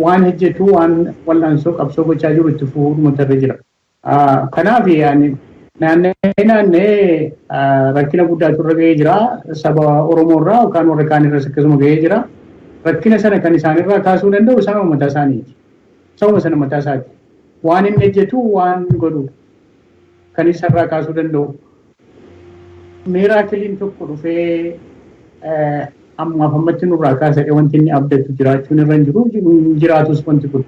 waan hojjetu waan wallaansoo qabsoo gochaa jiru itti fufuudhuma irra jira. Kanaaf naannee rakkina guddaatu irra ga'ee jira. Saba Oromoo irraa yookaan warra kaan irras akkasuma ga'ee jira. Rakkina sana kan isaanirraa kaasuu danda'u isaan mataa isaaniiti. Sababa sana mataa isaati. Waan inni hojjetu waan godhu kan isarraa kaasuu danda'u. Miiraakiliin tokko dhufee ammaaf ammatti nurraa kaasee wanti inni abdatu jiraachuun irra hin jiru jiraatus wanti kun.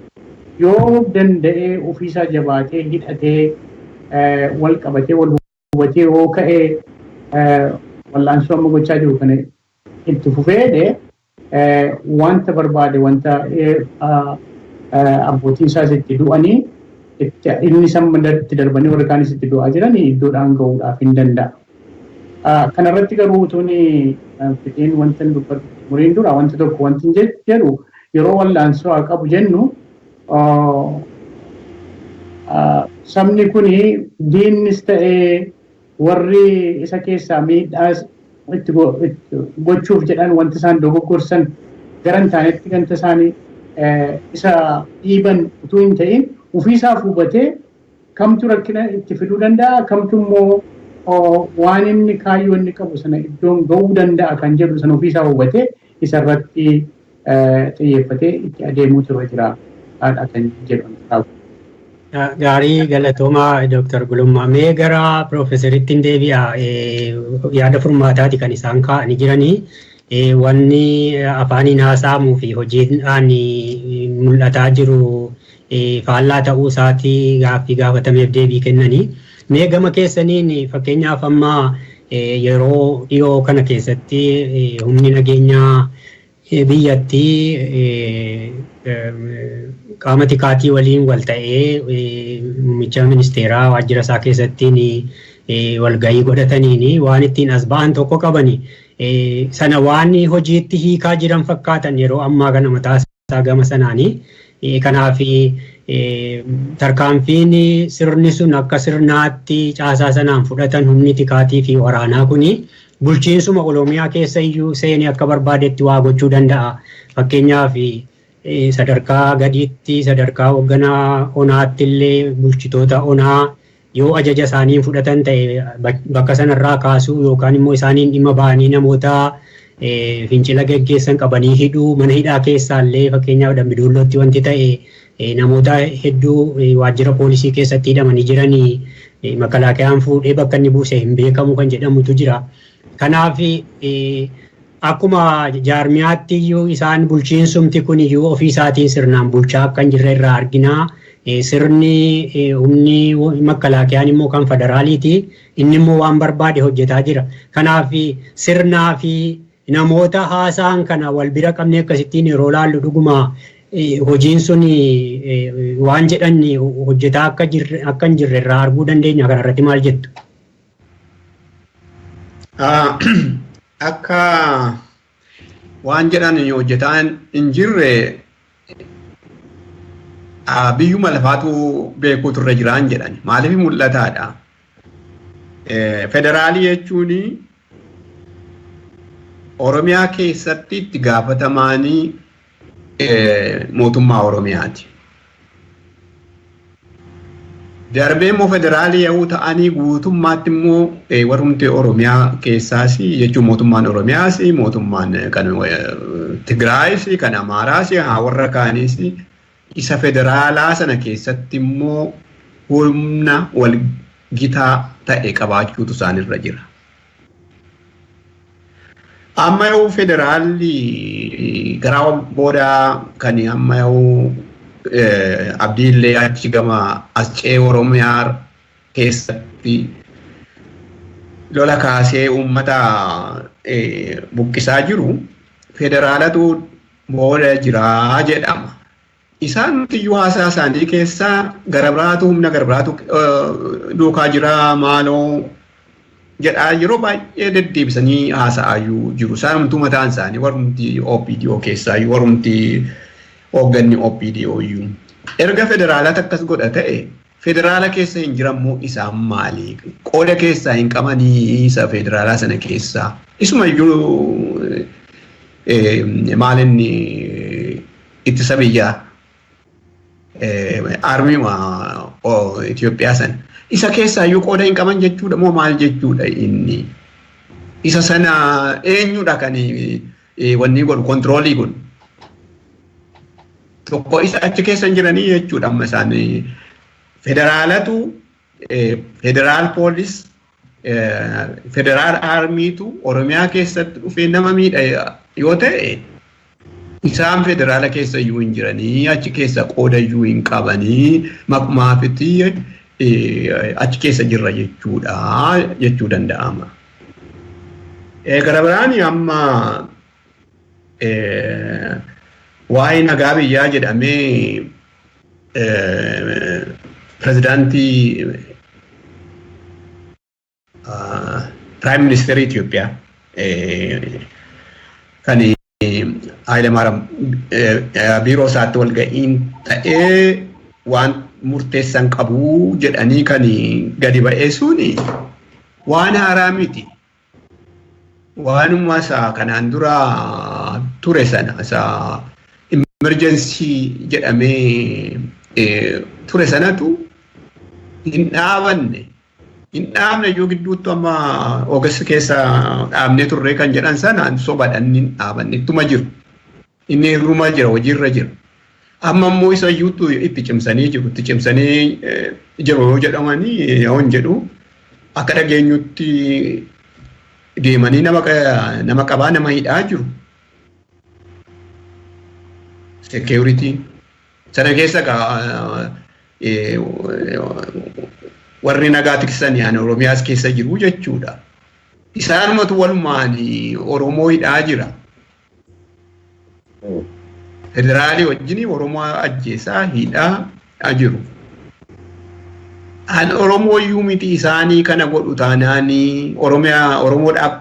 Yoo danda'ee ofiisaa jabaatee hidhatee wal qabatee wal hubatee yoo ka'ee wallaansoo amma gochaa jiru kana itti fufee wanta barbaade wanta abbootiin isaas itti du'anii inni samma itti darbanii warri kaanis itti du'aa jiran iddoodhaan ga'uudhaaf hin danda'a. Kanarratti garuu utuun fixeen wanta dubbatu muriin dura wanta tokko wanti jedhu yeroo wallaansoo haa qabu jennu sabni kun diinnis ta'ee warri isa keessaa miidhaas itti gochuuf jedhan wanti isaan dogoggorsan gara hin taanetti ganta isaanii isa dhiiban utuu hin ta'in ofiisaaf hubatee kamtu rakkina itti fiduu danda'a kamtu immoo waan inni kaayyoo inni qabu sana iddoon ga'uu danda'a kan jedhu sana ofiisaa hubatee isarratti xiyyeeffatee itti adeemuutu irra jira kan jedhu. Gaarii galatoomaa Dooktar Gulummaa. Mee gara Piroofeesaritti hin deebi'a. Yaada furmaataati kan isaan kaa'anii jiranii. Wanni afaaniin haasa'amuu fi hojiidhaan mul'ataa jiru faallaa ta'uu isaatii gaaffii gaafatameef deebii kennanii. Mee gama keessaniin fakkeenyaaf amma yeroo dhiyoo kana keessatti humni nageenyaa Biyyattii qaama tikaatii waliin wal ta'ee muummicha ministeeraa waajjira isaa keessattiin walgahii godhataniin waan ittiin as ba'an tokko qabani. Sana waan hojiitti hiikaa jiran fakkaatan yeroo ammaa kana mataa isaa gama sanaanii. Kanaaf tarkaanfiin sirni sun akka sirnaatti caasaa sanaan fudhatan humni tikaatii fi waraanaa kuni bulchiinsuma Oromiyaa keessa iyyuu seenee akka barbaadetti waa gochuu danda'a. Fakkeenyaaf sadarkaa gadiitti sadarkaa hoogganaa onaatti illee bulchitoota onaa yoo ajaja isaaniin fudhatan ta'e bakka sanarraa kaasuu yookaan immoo isaaniin dhimma ba'anii namoota fincila geggeessan qabanii hidhuu mana hidhaa keessaallee fakkeenyaaf Dambidollootti wanti ta'e namoota hedduu waajjira poolisii keessatti hidhamanii jiranii makalaakayaan fuudhee bakka inni buuse hin beekamu kan jedhamutu jira. Kanaaf akkuma jaarmiyaatti iyyuu isaan bulchiinsumti kun iyyuu ofii isaatiin sirnaan bulchaa akka hin jirre irraa argina. Sirni humni makkalaakayaan immoo kan federaaliiti. Inni immoo waan barbaade hojjetaa jira. Kanaaf sirnaa fi namoota haasa'an kana wal bira qabnee akkasittiin yeroo laallu dhuguma hojiin sun waan jedhan hojjetaa akka hin jirre irraa arguu dandeenya. Kanarratti maal jettu? Akka waan jedhan hojjetaa hin jirre biyyuma lafaatu beekuutu irra jiraan jedhan. Maaliif mul'ataadha? Federaalii jechuun Oromiyaa keessatti itti gaafatamaanii mootummaa Oromiyaati. Darbee immoo federaalii yoo ta'anii guutummaatti immoo warrumti Oromiyaa keessaas jechuun mootummaan Oromiyaas mootummaan kan Tigraayis kan Amaaraas warra kaaniis isa federaalaa sana keessatti immoo humna wal gitaa ta'e qabaachuutu isaanirra jira. Amma yoo federaalli gara boodaa kan amma yoo Abdiillee achi gama as ce'ee Oromiyaa keessatti lola kaasee uummata buqqisaa jiru federaalatu booda jiraa jedhama. Isaan iyyuu haasaa isaanii keessaa gara biraatu humna gara biraatu duukaa jiraa maaloo jedhaa yeroo baay'ee deddeebisanii haasa'aayyuu jiru. Isaanumtuu mataan isaanii warrumti OPDO keessaayyuu warrumti hoogganni OPDO iyyuu. Erga federaalatti akkas godha ta'e federaala keessa hin jirammoo isaan maali? Qooda keessaa hin qabanii isa federaalaa sana keessaa. Isuma iyyuu maal inni ittisa biyyaa armiima Itoophiyaa sana. Isa keessaa iyyuu qooda hin qaban jechuudha moo maal jechuudha inni? Isa sana eenyudha kan wanni godhu kontiroolii godhu? Tokko isa achi keessa hin jiranii jechuudha amma isaan federaalatu federaal poolis federaal aarmiitu Oromiyaa keessatti dhufee nama miidha yoo ta'e isaan federaala keessa iyyuu hin jiranii achi keessa qooda iyyuu hin qabanii maqmaafiti achi keessa jirra jechuudha jechuu danda'ama. Gara biraan amma waa'ee nagaa biyyaa jedhamee pirezidaantii Piraayim Ministeera Itoophiyaa kan Hayilemaariyaam biiroo isaatti walga'iin ta'ee waan murteessan qabu jedhanii kan gadi ba'ee suni waan haaraa miti. Waanuma isaa kanaan dura ture sana isaa emergency jedhamee ture sanatu hin dhaabanne. Hin dhaabne iyyuu gidduutti amma Oogast keessa dhaabnee turre kan jedhan sana sobadhaan hin dhaabanne ittuma jiru. Inni irruma jira hojiirra jira. Amma immoo isa iyyuutu itti cimsanii jiru. Itti cimsanii jiru yoo jedhamanii yoo hin jedhu akka dhageenyutti deemanii nama qabaa nama hidhaa jiru. Seekuritiin sana keessa warri nagaa tiksan yaani Oromiyaas keessa jiru jechuudha. Isaanumatu walumaan Oromoo hidhaa jira. Federaalii wajjin Oromoo ajjeesaa hidhaa jiru. An Oromoo iyyuu miti isaanii kana godhu taanaanii Oromiyaa Oromoodhaaf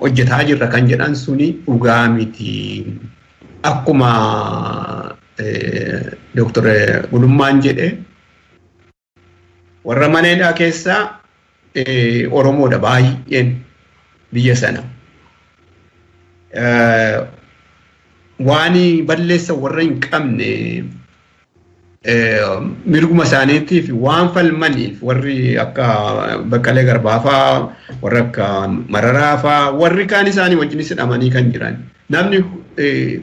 hojjetaa jirra kan jedhan suni dhugaa miti. Akkuma Dooktar Gulummaan jedhe warra mana hidhaa keessaa Oromoodha baay'een biyya sana. Waan balleessa warra hin qabne mirguma isaaniitiif waan falmaniif warri akka Baqqalee Garbaa faa, warri akka Mararaa faa, warri kaan isaanii wajjinis hidhamanii kan jiran. Namni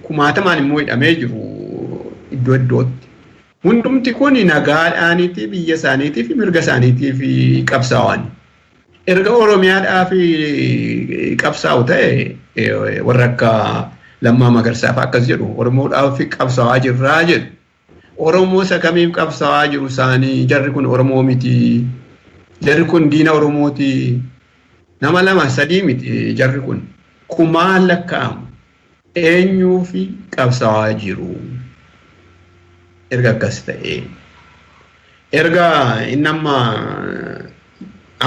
kumaatamaan immoo hidhamee jiru iddoo iddootti. Hundumti kun nagaadhaaniiti biyya isaaniitiif mirga isaaniitiif qabsaa'an. Erga Oromiyaadhaaf qabsaa'u ta'e warra akka Lammaa Magarsaa fa'aa akkas jedhu Oromoodhaaf qabsaa'aa jirraa jedhu. Oromoo isa kamiif qabsaa'aa jiru isaanii jarri kun Oromoo miti. Jarri kun diina Oromooti. Nama lama sadii miti jarri kun. Kumaan lakkaa'amu. Eenyuuf qabsaa'aa jiru? Erga akkas ta'e. Erga inni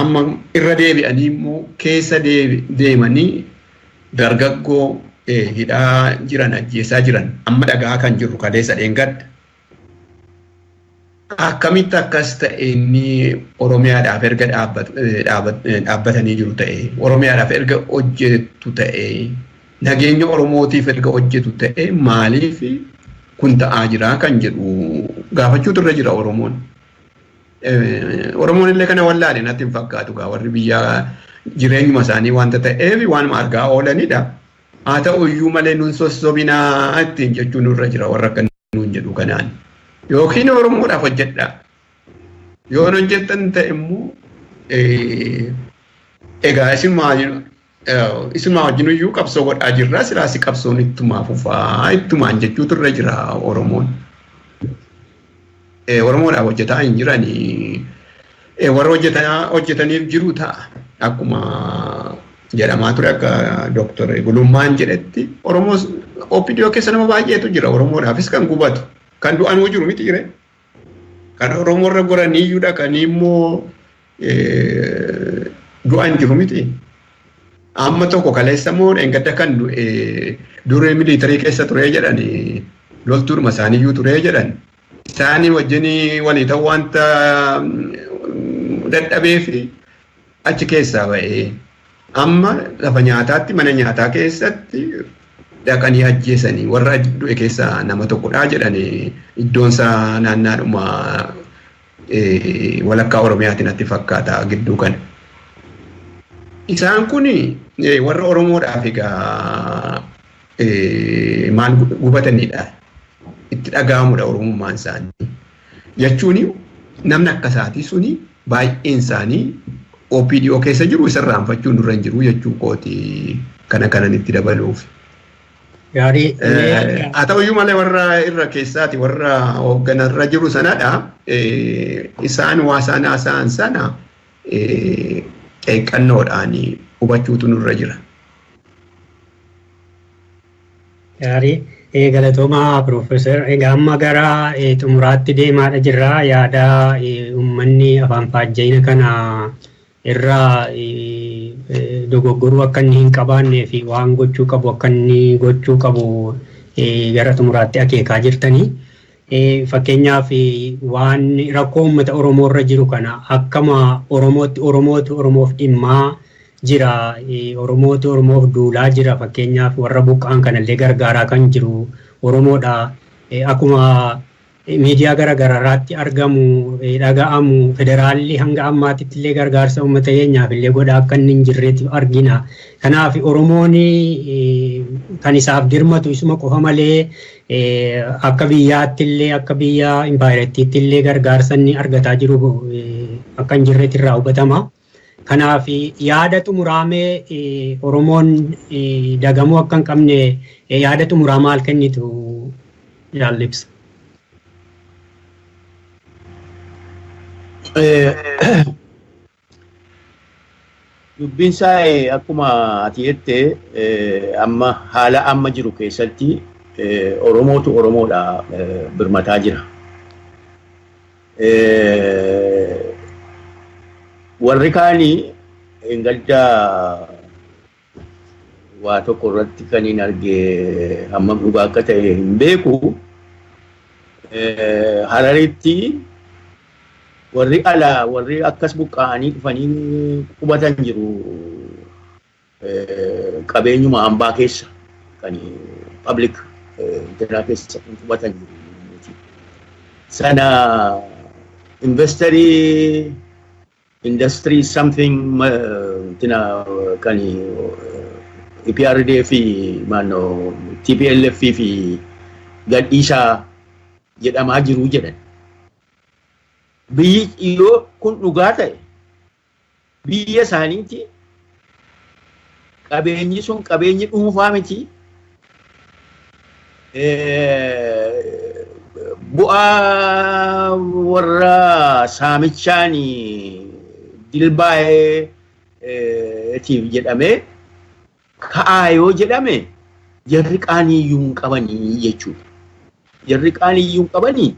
amma irra deebi'anii immoo keessa deemanii dargaggoo hidhaa jiran ajjeesaa jiran amma dhagaa kan jirru kaleessa dheengadda. Akkamitti akkas ta'e inni Oromiyaadhaaf erga dhaabbatanii jiru ta'e Oromiyaadhaaf erga hojjetu ta'e nageenya Oromootiif erga hojjetu ta'e maaliif kun ta'aa jira kan jedhu gaafachuutu irra jira Oromoon. Oromoon illee kana wallaale natti hin fakkaatu gaa warri biyyaa jireenyuma isaanii wanta ta'eef waanuma argaa oolanidha. Haa ta'u iyyuu malee nun sossobinaa ittiin jechuun nurra jira warra akka nuun jedhu kanaan. Yookiin Oromoodhaaf hojjedha. Yoo hojjettan ta'e immoo egaa isumaa wajjin iyyuu qabsoo godhaa jirra silaasi qabsoon ittumaa fufaa ittumaan jechuutu irra jira Oromoon. Oromoodhaaf hojjetaa hin jiranii warra hojjetaniif jiru ta'a. Akkuma jedhamaa ture akka Dooktar Gulummaan jedhetti Oromoo OPDO keessa nama baay'eetu jira Oromoodhaafis kan gubatu. Kan du'anuu jiru miti jire. Kan Oromoorra goranii iyyuu dhaqanii immoo du'an jiru miti. Amma tokko kaleessa immoo dheengadda kan du'e duree miliitarii keessa turee jedhani loltuudhuma isaaniiyyuu turee jedhan. Isaanii wajjin walii ta'uu wanta dadhabeef achi keessaa ba'ee amma lafa nyaataatti mana nyaataa keessatti dhaqanii ajjeesanii warra du'e keessaa nama tokkodha jedhanii iddoon isaa naannaadhuma walakkaa Oromiyaatiin natti fakkaata gidduu kana. Isaan kun warra Oromoodhaaf egaa maal gubatanidha. Itti dhaga'amudha Oromummaan isaanii. Jechuun namni akka isaatii suni baay'een isaanii OPDO keessa jiru isarraanfachuun dura hin jiru jechuu kooti kana kanan itti dabaluuf. Gaarii. Haa ta'uyyuu malee warra irra keessaati warra hoogganarra jiru sanadha. Isaan waa isaan haasa'an sana qeeqqannoodhaan hubachuutu nurra jira. Gaarii. Galatoomaa Piroofeesar. Egaa amma gara xumuraatti deemaadha jirra. Yaada uummanni afaan faajjayina kana irraa dogoggoruu akka inni hin qabaannee fi waan gochuu qabu akka inni gochuu qabu gara xumuraatti akeekaa jirtanii. Fakkeenyaaf waan rakkoo uummata Oromoo irra jiru kana akkama Oromootti Oromootu Oromoof dhimmaa jira. Oromootu Oromoof duulaa jira. Fakkeenyaaf warra buqqaan kanallee gargaaraa kan jiru Oromoodha. Akkuma miidiyaa garaagaraatti argamu dhaga'amu federaalli hanga ammaatitti illee gargaarsa uummata keenyaaf illee godha akka inni hin jirreetti argina. Kanaaf Oromoon kan isaaf dirmatu isuma qofa malee akka biyyaatti illee akka biyya impaayiratiitti illee gargaarsa inni argataa jiru akka hin jirreetti irraa hubatama. Kanaaf yaada xumuraamee Oromoon dagamuu akka hin qabne yaada xumuraa maal kennitu jaallibsa? Dubbiin isaa akkuma ati jette amma haala amma jiru keessatti Oromootu Oromoodha birmataa jira. Warri kaanii gadda waa tokko irratti kan hin arge hammam dhugaa akka ta'e hin beeku. Hararitti warri alaa warri akkas buqqa'anii dhufanii qubatan jiru qabeenyuma hambaa keessa kan public intinaa keessa kan qubatan jiru. Sana investerii industry something tina kan EPRDF fi maano TPLF fi gadhiisaa jedhamaa jiru jedhan. Biyyi yoo kun dhugaa ta'e biyya isaaniiti qabeenyi sun qabeenyi dhuunfaa miti. Bu'aa warra saamichaan dilbaa'eetiif jedhamee ka'aa yoo jedhame jarri qaaniyyuu hin qabanii jechuudha. Jarri qaaniyyuu hin qabanii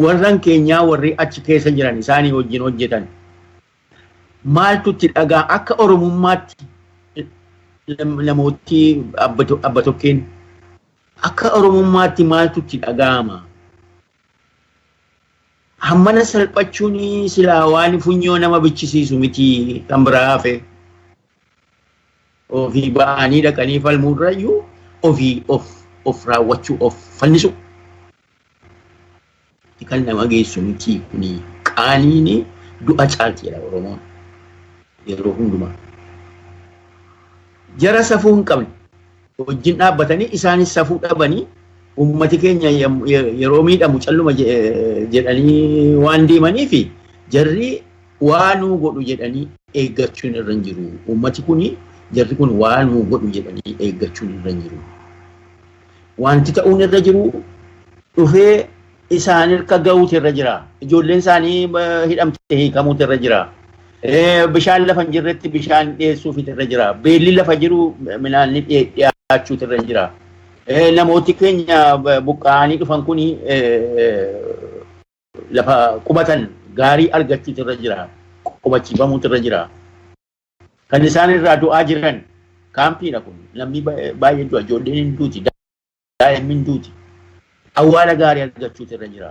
warran keenyaa warri achi keessa jiran isaanii wajjin hojjetan. Maaltu itti dhagaa akka Oromummaatti namooti abba tokkeen akka Oromummaatti maaltu itti dhaga'ama? Hammana salphachuun silaa waan funyoo nama bichisiisu miti kan biraa hafe. Ofii ba'anii dhaqanii falmuurrayyuu ofii of raawwachuu of fannisu. Kan nama geessu miti kuni qaaniin du'a caalti jedha Oromoon yeroo hundumaa. Jara safuu hin qabne wajjin dhaabbatanii isaanis safuu dhabanii ummati keenya yeroo miidhamu calluma jedhanii waan deemanii fi jarri waa nuu godhu jedhanii eeggachuun irra hin jiru. Ummati kuni jarri kun waa nuu godhu jedhanii eeggachuun irra hin jiru. Wanti ta'uun irra jiru dhufee isaan harka ga'uutu irra jira. Ijoolleen isaanii hidhamte hiikamuutu irra jira. Bishaan lafa hin jirretti bishaan dhiyeessuufitu irra jira. Beelli lafa jiru midhaan dhiyaachuutu irra jira. Namooti keenya buqqa'anii dhufan kun lafa qubatan gaarii argachuutu irra jira. Qubachiifamuutu irra jira. Kan isaan irraa du'aa jiran kaampiidha kun. Namni baay'ee du'a. Ijoolleen hin duuti. Daa'imni hin duuti. Awwaala gaarii argachuutu irra jira.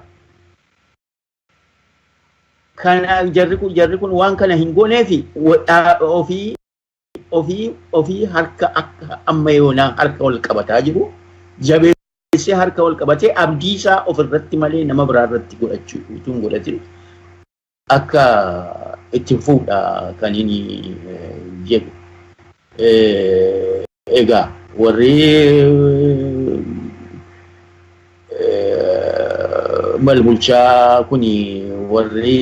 Kana jarri kun waan kana hin gooneefi ofii harka akka amma yoonaa harka wal qabataa jiru jabeessee harka wal qabatee abdii isaa ofirratti malee nama biraa irratti godhachuu utuu hin godhatin akka itti fuudha kan inni jedhu. Egaa warri malbulchaa kuni warri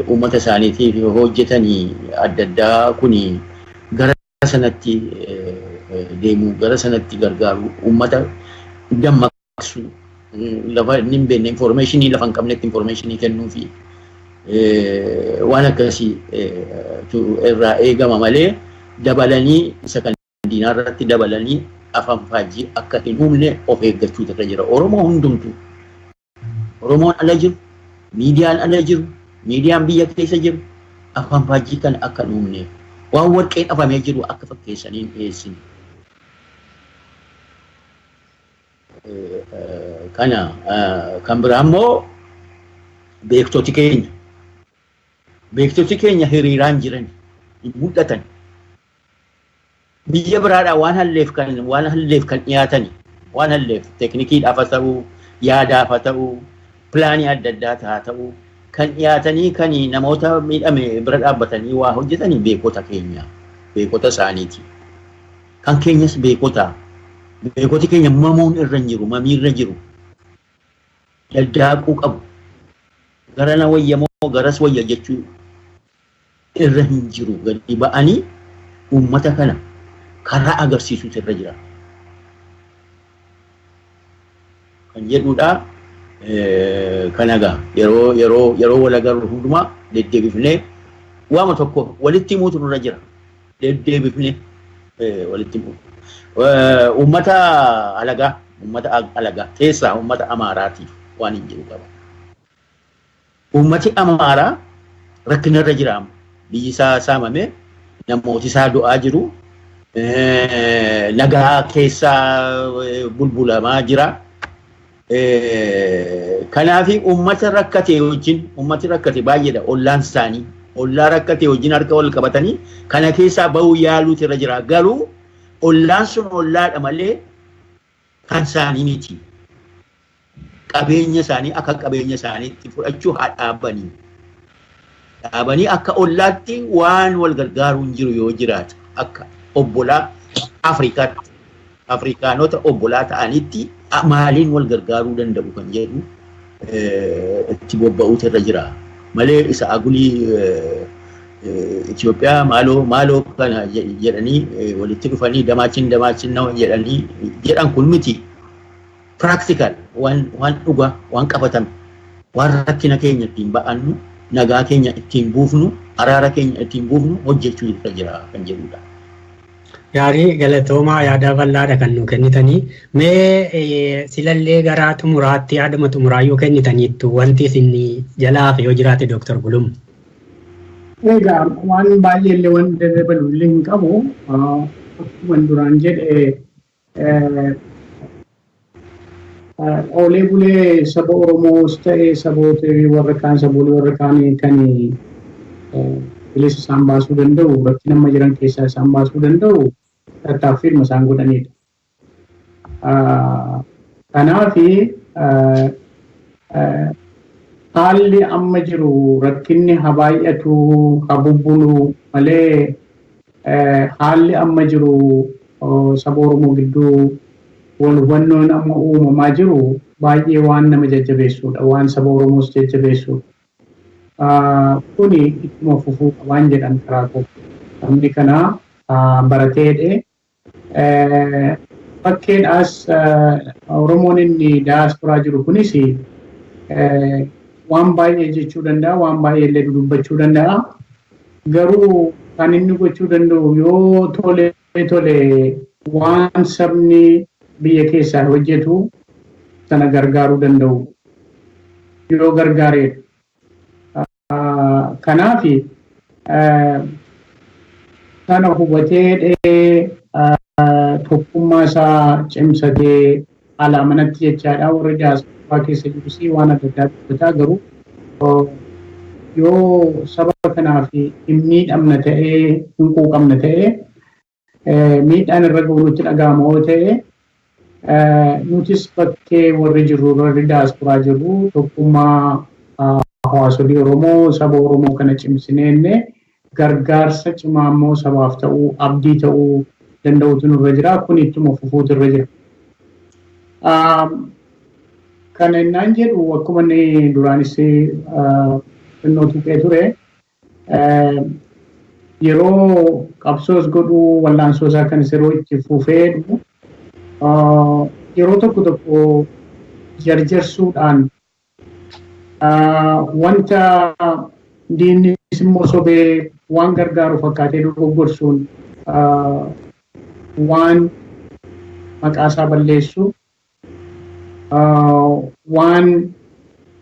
uummata isaaniitiif hojjetanii adda addaa kuni gara sanatti deemuu gara sanatti gargaaru uummata dammaqsu lafa inni hin beekne informeeshinii lafa hin qabnetti informeeshinii kennuu fi waan akkasii irraa eegama malee dabalanii isa kan diinaa irratti dabalanii afaan faajjii akka hin uumne of eeggachuutu irra jira. Oromoo hundumtuu Oromoon ala jiru, miidiyaan ala jiru, miidiyaan biyya keessa jiru afaan faajjii kana akka hin uumne waan warqeen afamee jiru akka fakkeessanii hin dhiyeessine. Kana kan biraa immoo beektoti keenya hiriiraan jiran hin mul'atan. Biyya biraadhaa waan halleef kan dhiyaatani waan halleef teeknikiidhaaf haa ta'uu yaadaaf haa ta'uu pilaanii adda addaa haa ta'uu kan dhiyaatanii kan namoota miidhame bira dhaabbatanii waa hojjetanii beekota keenya beekota isaaniiti. Kan keenyas beekota beekoti keenya mamuun irra hin jiru mamii irra jiru daddaaquu qabu gara na wayya moo garas wayya jechuu irra hin jiru gadi ba'anii uummata kana karaa agarsiisuutu irra jira. Kan jedhudha kan egaa yeroo wal agarru hundumaa deddeebifnee waama tokko walitti himuutu nurra jira. Deddeebifne walitti bu'u. Uummata alagaa, uummata alagaa keessaa uummata Amaaraatiif waan hin jiru qaba. Uummati Amaaraa rakkinarra jira amma. Biyyi isaa saamame, namooti isaa du'aa jiru, nagaa keessaa bulbulamaa jira. Kanaaf uummata rakkate wajjin, uummati rakkate baay'eedha ollaan isaanii. Ollaa rakkate wajjin harka wal qabatanii kana keessaa bahuu yaaluutu irra jira. Garuu ollaan sun ollaadha malee kan isaanii miti. Qabeenya isaanii akka qabeenya isaaniitti fudhachuu haa dhaabanii. Dhaabanii akka ollaatti waan wal gargaaruu hin jiru yoo jiraate akka obbolaa Afrikaatti, Afrikaanota obbolaa ta'anitti maaliin wal gargaaruu danda'u kan jedhu itti bobba'uutu irra jira. Malee isa agulii Itoophiyaa maaloo maaloo kana jedhanii walitti dhufanii damaachin damaachin nama jedhanii jedhan kun miti. Practical waan dhugaa, waan qabatame, waan rakkina keenya ittiin ba'annu, nagaa keenya ittiin buufnu, araara keenya ittiin buufnu hojjechuu irra jira kan jedhudha. Gaarii, galatoomaa, yaada bal'aadha kan nu kennitanii. Mee silallee gara xumuraatti yaaduma xumuraa yoo kennitaniittu wanti isin jalaa hafe yoo jiraate, Dooktar Gulum. Egaa waan baay'ee illee waan dabalu illee hin qabu. Akkuma duraan jedhe, oolee bulee saba Oromoos ta'e saboota warra kaan, saboolii warra kaan kan bilisa isaan baasuu danda'u, rakkina amma jiran keessaa isaan baasuu danda'u tattaaffii ilma isaan godhanidha. Kanaaf haalli amma jiru rakkinni haa baay'atu haa bubbulu malee, haalli amma jiru saba Oromoo gidduu wal hubannoon amma uumamaa jiru baay'ee waan nama jajjabeessuudha, waan saba Oromoos jajjabeessuudha. Kuni ittuma fufuu qabaan jedhan karaa koo. Sabni kana barateedhe. Fakkeedhaas Oromoon inni daasporaa jiru kunis waan baay'ee jechuu danda'a, waan baay'ee illee dubbachuu danda'a. Garuu kan inni gochuu danda'u yoo tole tole waan sabni biyya keessaa hojjetu sana gargaaruu danda'u yoo gargaareedha. Kanaaf sana hubatee tokkummaa isaa cimsatee alaa manatti jechaadha, warri diyaasporaa keessa jirus waan adda addaa dubbataa, garuu yoo saba kanaaf hin miidhamna ta'ee, hin quuqamna ta'ee, miidhaan irra ga'u nutti dhaga'ama yoo ta'e, nutis bakkee warri jirru, warri diyaasporaa jirru, tokkummaa hawaasolii Oromoo, saba Oromoo kana cimsineenne gargaarsa cimaa immoo sabaaf ta'uu, abdii ta'uu danda'utu nurra jira. Kun ittuma fufuutu irra jira. Kana innaan jedhu, akkuma inni duraanis xinnoo tuqee ture, yeroo qabsoos godhuu wallaansoo isaa kanas yeroo itti fufee yeroo tokko tokko jarjarsuudhaan wanta diinnis immoo sobee waan gargaaru fakkaatee dogoggorsuun waan maqaa isaa balleessu, waan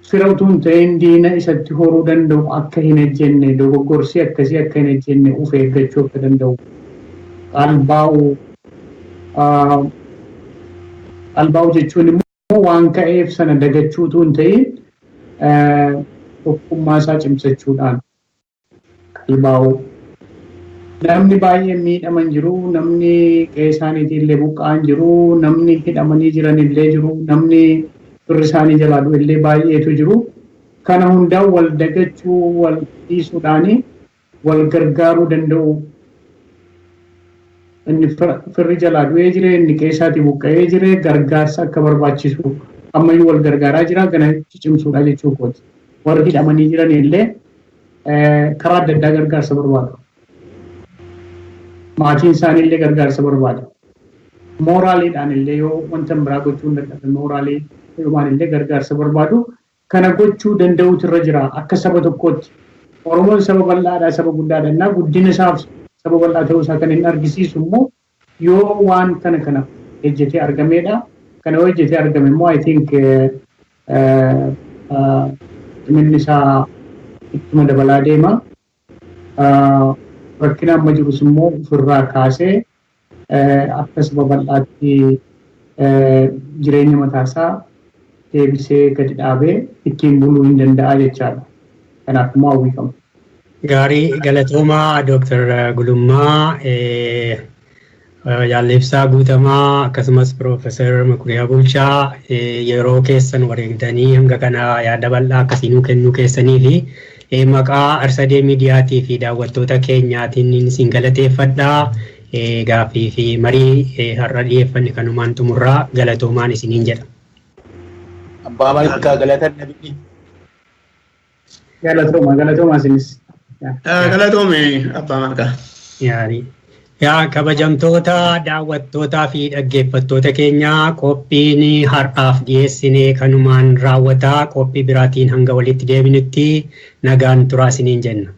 fira utuu hin ta'in diina isatti horuu danda'u akka hin ejjenne, dogoggorsi akkasii akka hin ejjenne of eeggachuu akka danda'u, qalbaa'uu. Qalbaa'uu jechuun immoo waan ka'eef sana dagachuu utuu hin ta'in tokkummaa isaa cimsachuudhaan qalbaa'uu. Namni baay'een miidhaman jiru, namni qe'ee isaaniitii illee buqqa'an jiru, namni hidhamanii jiran illee jiru, namni firri isaanii jalaa du'e illee baay'eetu jiru. Kana hundaa wal dagachuu, wal dhiisuudhaani wal gargaaruu danda'u. Inni firri jalaa du'ee jire, inni qe'ee isaatii buqqa'ee jire, gargaarsa akka barbaachisu ammayyuu wal gargaaraa jira, kana cimsuudha jechuu kooti. Warri hidhamanii jiran illee karaa adda addaa gargaarsa barbaadu. Maatiin isaanii illee gargaarsa barbaada. Mooraaliidhaan illee yoo wanta biraa gochuu hin dadhabne, mooraalii yookaan illee gargaarsa barbaadu. Kana gochuu danda'utu irra jira akka saba tokkootti. Oromoon saba bal'aadha, saba guddaadha. Innaa guddina isaaf Saba bal'aa ta'uu isaa kan inni argisiisu immoo yoo waan kana kana hojjetee argamedha. Kana yoo hojjetee argame immoo, I think, ciminni isaa ittuma dabalaa deema. Rakkina amma jirus immoo ofirraa kaasee akka saba bal'aatti jireenya mataasaa deebisee gadi dhaabee ittiin buluu hin danda'a jechaadha. Kanaaf immoo hawwii qabna. Gaarii, galatoomaa Dooktar Gulummaa, Jaal Ibsaa Guutamaa, akkasumas Piroofeesar Makuriyaa Bulchaa, yeroo keessan wareegdanii hanga kana yaada bal'aa akkasii nuu kennuu keessanii fi maqaa Arsadee Miidiyaatii fi daawwattoota keenyaatiin isin galateeffadhaa. Gaaffii fi marii har'a dhiyeeffanne kanumaan xumurraa, galatoomaan isiniin jedha. Abbaa Malkaa, galatan nabiyyi. Galatooma, galatooma isinis. Galatoome, Abbaa Malkaa. Yaarii. Yaa kabajamtoota daawwattootaa fi dhaggeeffattoota keenyaa, qophiin har'aaf dhiyeessine kanumaan raawwataa. Qophii biraatiin hanga walitti deebinutti nagaan turaa isiniin jenna.